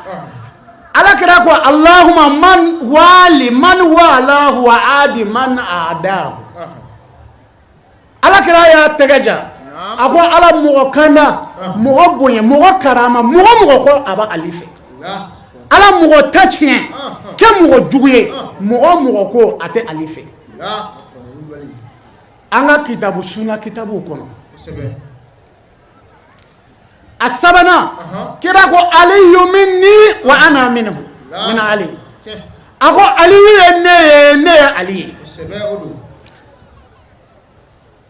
ala kira ko allahumma man wali man walahu wa adi man adahu. Ala kira y'a tɛgɛ ja, a ko ala mɔgɔ kanda, mɔgɔ bonya, mɔgɔ karama, mɔgɔ mɔgɔ ko a bɛ Ali fɛ, ala mɔgɔ ta tiɲɛ kɛ mɔgɔ jugu ye, mɔgɔ mɔgɔ ko a tɛ Ali fɛ. An ka kitabu sunna kitabuw kɔnɔ, a sabanan, kira ko aliyu minni wa ana minhu min ali. A ko aliyu ye ne ye, ne ye ali ye.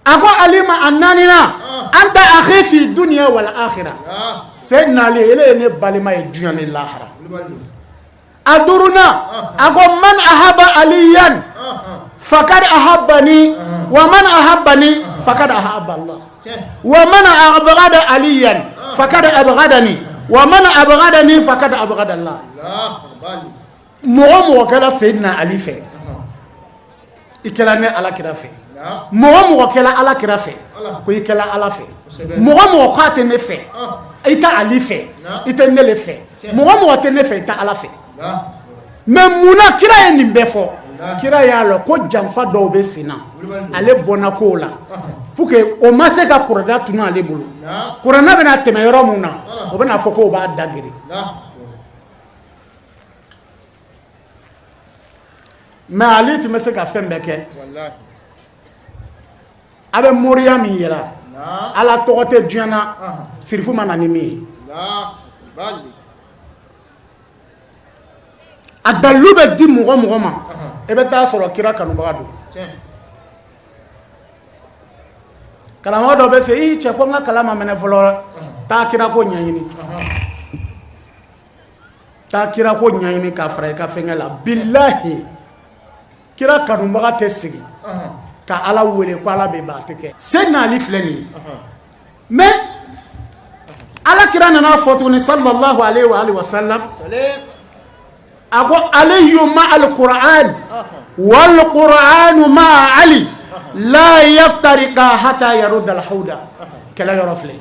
A ko ali ma a naaninan, anta akhi fi dunya wal akhirah. Seydina Ali, ele ye ne balima ye dunya ni lahara. A duurunan, a ko man ahaba aliyan fakad ahabani wa man ahabani fakad ahaba Allah wa man abghada aliyan fakad abghadani wa man abghadani fakad abghada Allah. Mɔgɔ mɔgɔ kɛla Seydina Ali fɛ, i kɛla ne ala kira fɛ. Mɔgɔ mɔgɔ kɛla ala kira fɛ, ko i kɛla ala fɛ. Mɔgɔ mɔgɔ k'a tɛ ne fɛ, i tɛ Ali fɛ, i tɛ ne le fɛ. Mɔgɔ mɔgɔ tɛ ne fɛ, i tɛ ala fɛ. Mais munna kira ye nin bɛɛ fɔ? Kira y'a lɔn ko janfa dɔw bɛ sen na, ale bɔnna kow la pour que o ma se ka kuranɛ tunu ale bolo. Kuranɛ bɛna tɛmɛ yɔrɔ mun na, o bɛna fɔ k'o b'a dagere. Mais ale tun bɛ se ka fɛn bɛɛ kɛ. A bɛ moriya min yira, ala tɔgɔ tɛ diɲɛ na sirifu ma na ni min ye. A dalilu bɛ di mɔgɔ mɔgɔ ma, i bɛ taa sɔrɔ kira kanubaga don. Karamɔgɔ dɔ bɛ se i cɛ ko n ka kalan ma mɛnɛ fɔlɔ, taa kira ko ɲɛɲini, taa kira ko ɲɛɲini k'a fara i ka fɛnkɛ la. Bilahi, kira kanubaga tɛ sigi ka ala wele ko ala bɛ ban, a tɛ kɛ. Seydina Ali filɛ nin ye. Mais ala kira nana fɔ tuguni, sallallahu alaihi wa alihi wa sallam, a ko aliyu ma alquran wal qur'anu ma ali la yaftariqa hatta yarudda alhauda. Kɛlɛ yɔrɔ filɛ.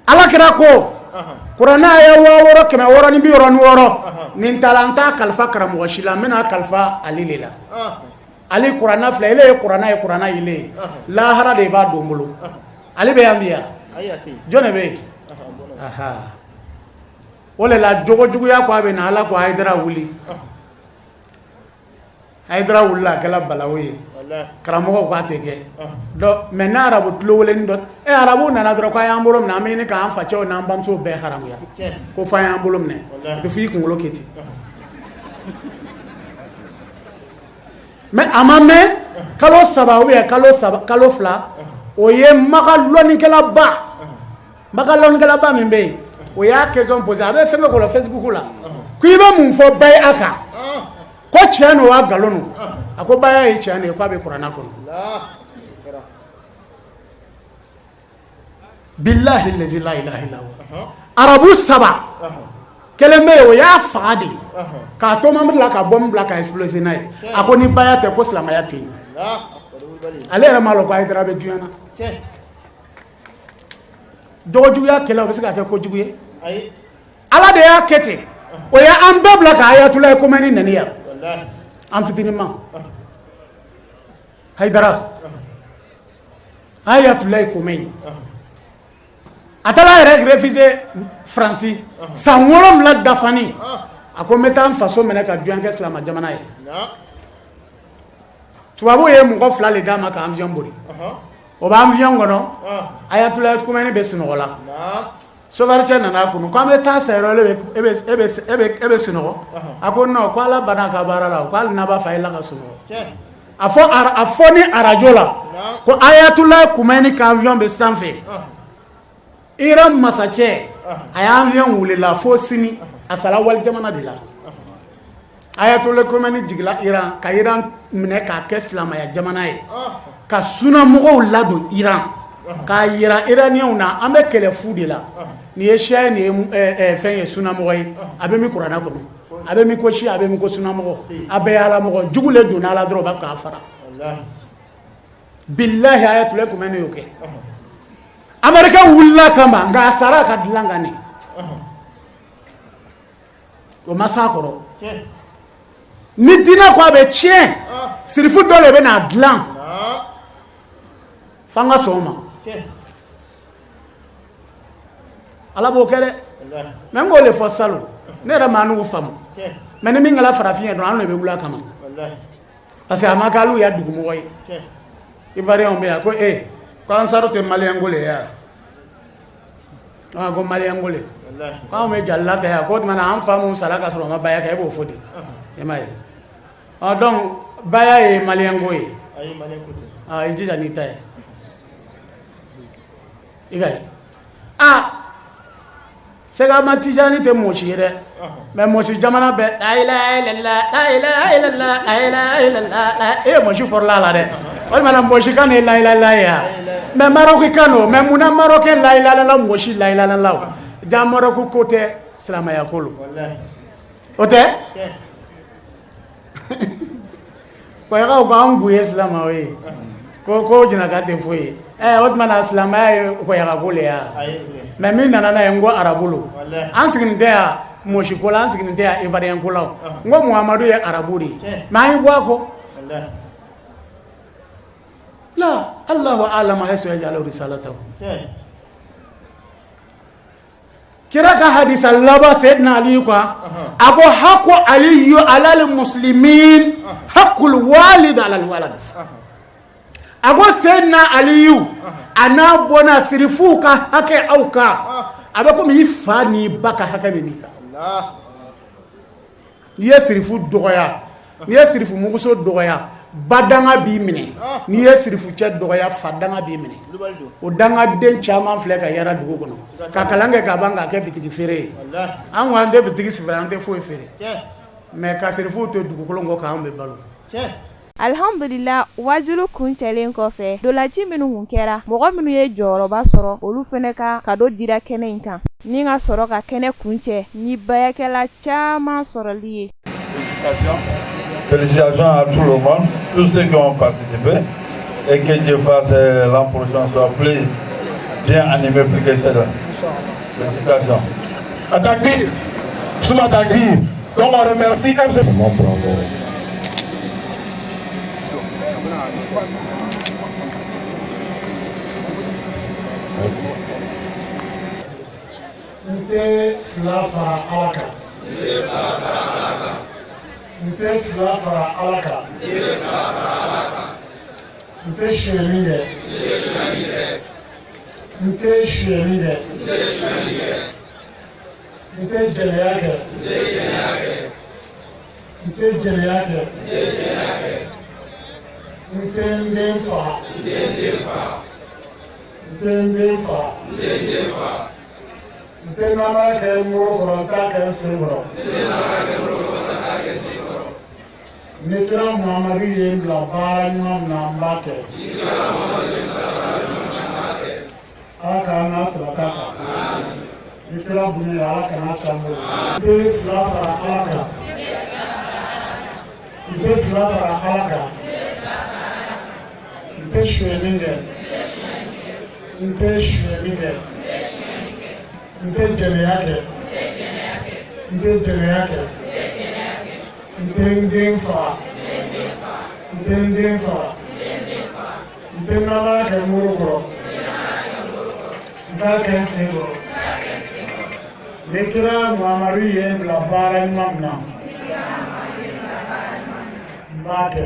Ala kira ko kuranɛ aya 6666, nin taara, n t'a kalifa karamɔgɔ si la, n bɛna kalifa Ali le la. Ali, kuranɛ filɛ, ele ye kuranɛ ye, kuranɛ y'ile ye, lahara de b'a don bolo. Ale bɛ yan bi yan, jɔn de bɛ yen? O de la jogo juguya ko a bɛ na. Ala ko Hayidara wuli. Hayidara wulila, a kɛra balawu ye. Karamɔgɔw k'a tɛ kɛ. Mais n'a arabu tulo weleni dɔ, e arabu nana dɔrɔn k'a y'an bolo minɛ, an bɛ ɲini k'an facɛw n'an bamusow bɛɛ haramuya, ko f'an y'an bolo minɛ, a bɛ f'i kunkolo kɛ ten. Mais a ma mɛn, kalo 3 ou bien kalo 3, kalo 2, o ye Maka lɔnnikɛlaba, Maka lɔnnikɛlaba min bɛ yen, o y'a question posé, a bɛ fɛnkɛ kɔnɔ Facebook la, ko i bɛ mun fɔ baya kan, ko tiɲɛ don wa nkalon don? A ko baya ye tiɲɛ de ye, k'a bɛ kuranɛ kɔnɔ. Bilahi lazi la ilaha illa huwa. Arabu saba kelen bɛ yen, o y'a faga de k'a to mobili la ka bombe bila ka exploser n'a ye. A ko ni baya tɛ, ko silamɛya tɛ yen. Ale yɛrɛ m'a lɔn ko Hayidara bɛ diɲɛ na. Jogojuguya kɛlɛ, o bɛ se ka kɛ kojugu ye. Ala de y'a kɛ ten, o ye an bɛɛ bila ka Ayatulayi Komɛni nɛni yan, an fitininma. Hayidara, Ayatulayi Komɛni, a taara a yɛrɛ réfugié Faransi san 7 dafani. A ko n bɛ taa n faso minɛ ka diɲɛ kɛ silamɛ jamana ye. Tubabuw ye mɔgɔ fila de d'a ma ka avion boli. O bɛ avion kɔnɔ, Ayatulayi Komɛni bɛ sunɔgɔ la. Chauffeur cɛ nana kunu ko an bɛ taa sa yɔrɔ, e bɛ sunɔgɔ. A ko non, ko Ala banna a ka baara la, ko hali n'a b'a fɛ, a ye la ka sunɔgɔ. A fɔ ni arajo la ko Ayatulayi Komɛni ka avion bɛ sanfɛ. Iran masacɛ, a ye avion wulila fo sini, a sara wali jamana de la. Ayatulayi Komɛni jigila Iran ka Iran minɛ k'a kɛ silamɛya jamana ye, ka sunamɔgɔw ladon Iran, k'a yira iranienw na an bɛ kɛlɛ fu de la. Nin ye siya ye, nin ye fɛn ye, sunamɔgɔ ye, a bɛ min kuranɛ kɔnɔ. A bɛ min ko siya, a bɛ min ko sunamɔgɔ, a bɛɛ ye ala mɔgɔ. Jugu le donna a la dɔrɔn, u b'a fɛ k'a fara. Bilahi, Ayatollah Khomeini y'o kɛ. Américain wulila kama, nka a sara a ka dilan kan de, o ma s'a kɔrɔ. Ni diinɛ ko a bɛ tiɲɛ, sirifu dɔ de bɛ n'a dilan f'an ka sɔn o ma. Ala b'o kɛ dɛ. Mais n k'o de fɔ salon, ne yɛrɛ maa n'u faamu. Mais ni min kɛra farafin ye dɔrɔn, an de bɛ wuli a kama, parce que a ma kɛ alu ya dugumɔgɔ ye. Ivoirien bɛ yan ko e ko ansaru tɛ malien ko le ye yan, ko malien ko le, ko anw bɛ jalila ta yan, ko o tuma na an fa mun sara ka sɔrɔ o ma baya kɛ, e b'o fɔ de, e m'a ye. Ɔ donc baya ye malien ko ye. I jija n'i ta ye. I ka ye aa, Sɛki Ahmad Tijani tɛ mɔsi ye dɛ, mais mɔsi jamana bɛɛ la ilaha illallah, la ilaha illallah, la ilaha illallah. E ye mɔsi fɔrɔla a la dɛ. O tuma na mɔsi kan de ye la ilaha illallah ye wa? Mais Maroc kan don. Mais munna Marocain la ilaha illallah, mɔsi la ilaha illallah? Ja Maroc ko tɛ, silamɛya ko lo, o tɛ. Kɔyakaw ko an kun ye silamɛw ye, ko jɛnɛka tɛ foyi ye. Ɛ, o tuma na silamɛya ye kɔyaka ko le ya? Mais min nana n'a ye, n ko arabu lo. An sigilen tɛ yan mɔsi ko la, an sigilen tɛ yan ivoirien ko la. N ko Muhamadu ye arabu de ye, mais an ye bɔ a kɔ la. Allahu a'lamu haythu yaj'alu risalatahu. Kira ka hadisa laban, Seydina Ali ko, a ko haqqu aliyu alal muslimin haqqul walid alal walad. A ko Seydina Aliyu a n'a bɔnna sirifuw ka hakɛ aw kan, a bɛ komi i fa n'i ba ka hakɛ bɛ min kan. N'i ye sirifu dɔgɔya, n'i ye sirifu muguso dɔgɔya, ba danga b'i minɛ. N'i ye sirifu cɛ dɔgɔya, fa danga b'i minɛ. O dangaden caman filɛ ka yala dugu kɔnɔ ka kalan kɛ ka ban k'a kɛ bitigi feere ye. An ko an tɛ bitigi sigi, an tɛ foyi feere, mais ka sirifuw to dugukolo kɔ k'an bɛ balo. Alihamdulila, wajulu kuncɛlen kɔfɛ, dolaci minnu kun kɛra, mɔgɔ minnu ye jɔyɔrɔba sɔrɔ, olu fana ka kado dira kɛnɛ in kan ni ka sɔrɔ ka kɛnɛ kuncɛ ni bayakɛla caman sɔrɔli ye. Félicitations à tout le monde, tous ceux qui ont participé, et que Dieu fasse l'an prochain soit plus bien animé plus que cela. Félicitations. Takbir, Souma Takbir. Donc on remercie FC. Comment prendre N tɛ fila fara Ala kan. N tɛ fila fara Ala kan. N tɛ sonyɛni kɛ. N tɛ sonyɛni kɛ. N tɛ jɛnɛya kɛ. N tɛ jɛnɛya kɛ. N tɛ n den faga. N tɛ n den faga. N tɛ namara kɛ n bolo kɔrɔ, n t'a kɛ n sen kɔrɔ. Ni kira Muhamadu ye n bila baara ɲuman min na, n b'a kɛ. Ala k'an n'a sirata kan. Ni kira bonya ye, Ala kana ca n bolo. N tɛ fila fara Ala kan. N tɛ fila fara Ala kan. N tɛ sonyɛni kɛ. N tɛ sonyɛni kɛ. N tɛ jɛnɛya kɛ. N tɛ jɛnɛya kɛ. N tɛ n den faga. N tɛ n den faga. N tɛ namara kɛ n bolo kɔrɔ, n t'a kɛ n sen kɔrɔ. Ni kira Muhamadu ye n bila baara ɲuman min na, n b'a kɛ.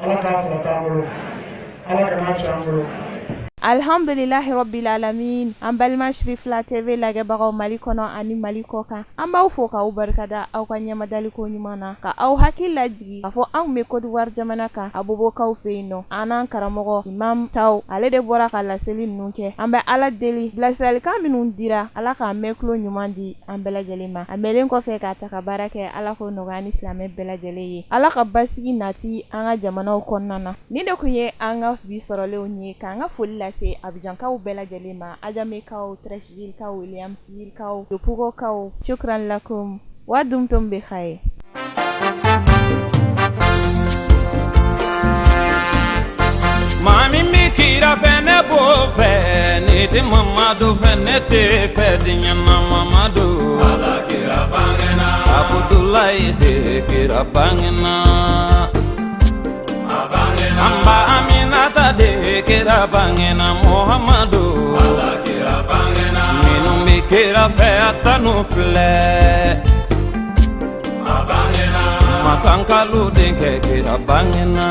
Ala k'a sabati an bolo. Ala kana ci an bolo. Alhamdulilahi rabbil alamin. An balima Sirifila TV lajɛbagaw Mali kɔnɔ ani Mali kɔ kan, an b'aw fo k'aw barikada aw ka ɲɛmadaliko ɲuman na, ka aw hakili lajigi k'a fɔ anw bɛ Côte d'Ivoire jamana kan, Abobokaw fɛ yen nɔ. An n'an karamɔgɔ Imam Taw, ale de bɔra ka laseli ninnu kɛ. An bɛ Ala deli, bilasiralikan minnu dira, Ala k'an mɛn tulo ɲuman di an bɛɛ lajɛlen ma. A mɛnlen kɔfɛ k'a ta ka baara kɛ, Ala k'o nɔgɔya ni silamɛ bɛɛ lajɛlen ye. Ala ka basigi nati an ka jamanaw kɔnɔna na. Nin de tun ye an ka bi sɔrɔlenw ye, k'an ka foli lase Abijankaw bɛɛ lajɛlen ma, Adjamekaw, Treichvillekaw, Williamsvillekaw, Yopougonkaw. Shukran lakum. ودمتم بخير. Maa min bɛ kira fɛ ne b'o fɛ, n'i tɛ Mamadu fɛ ne t'i fɛ diɲɛ na Mamadu. Ala kira bangena. Abudulayi de kira bangena. A bangena. An ba Aminata de kira bangena Muhamadu. Ala kira bangena. Minnu bɛ kira fɛ a tanu filɛ. A bangena. Makankalu denkɛ kira bangena.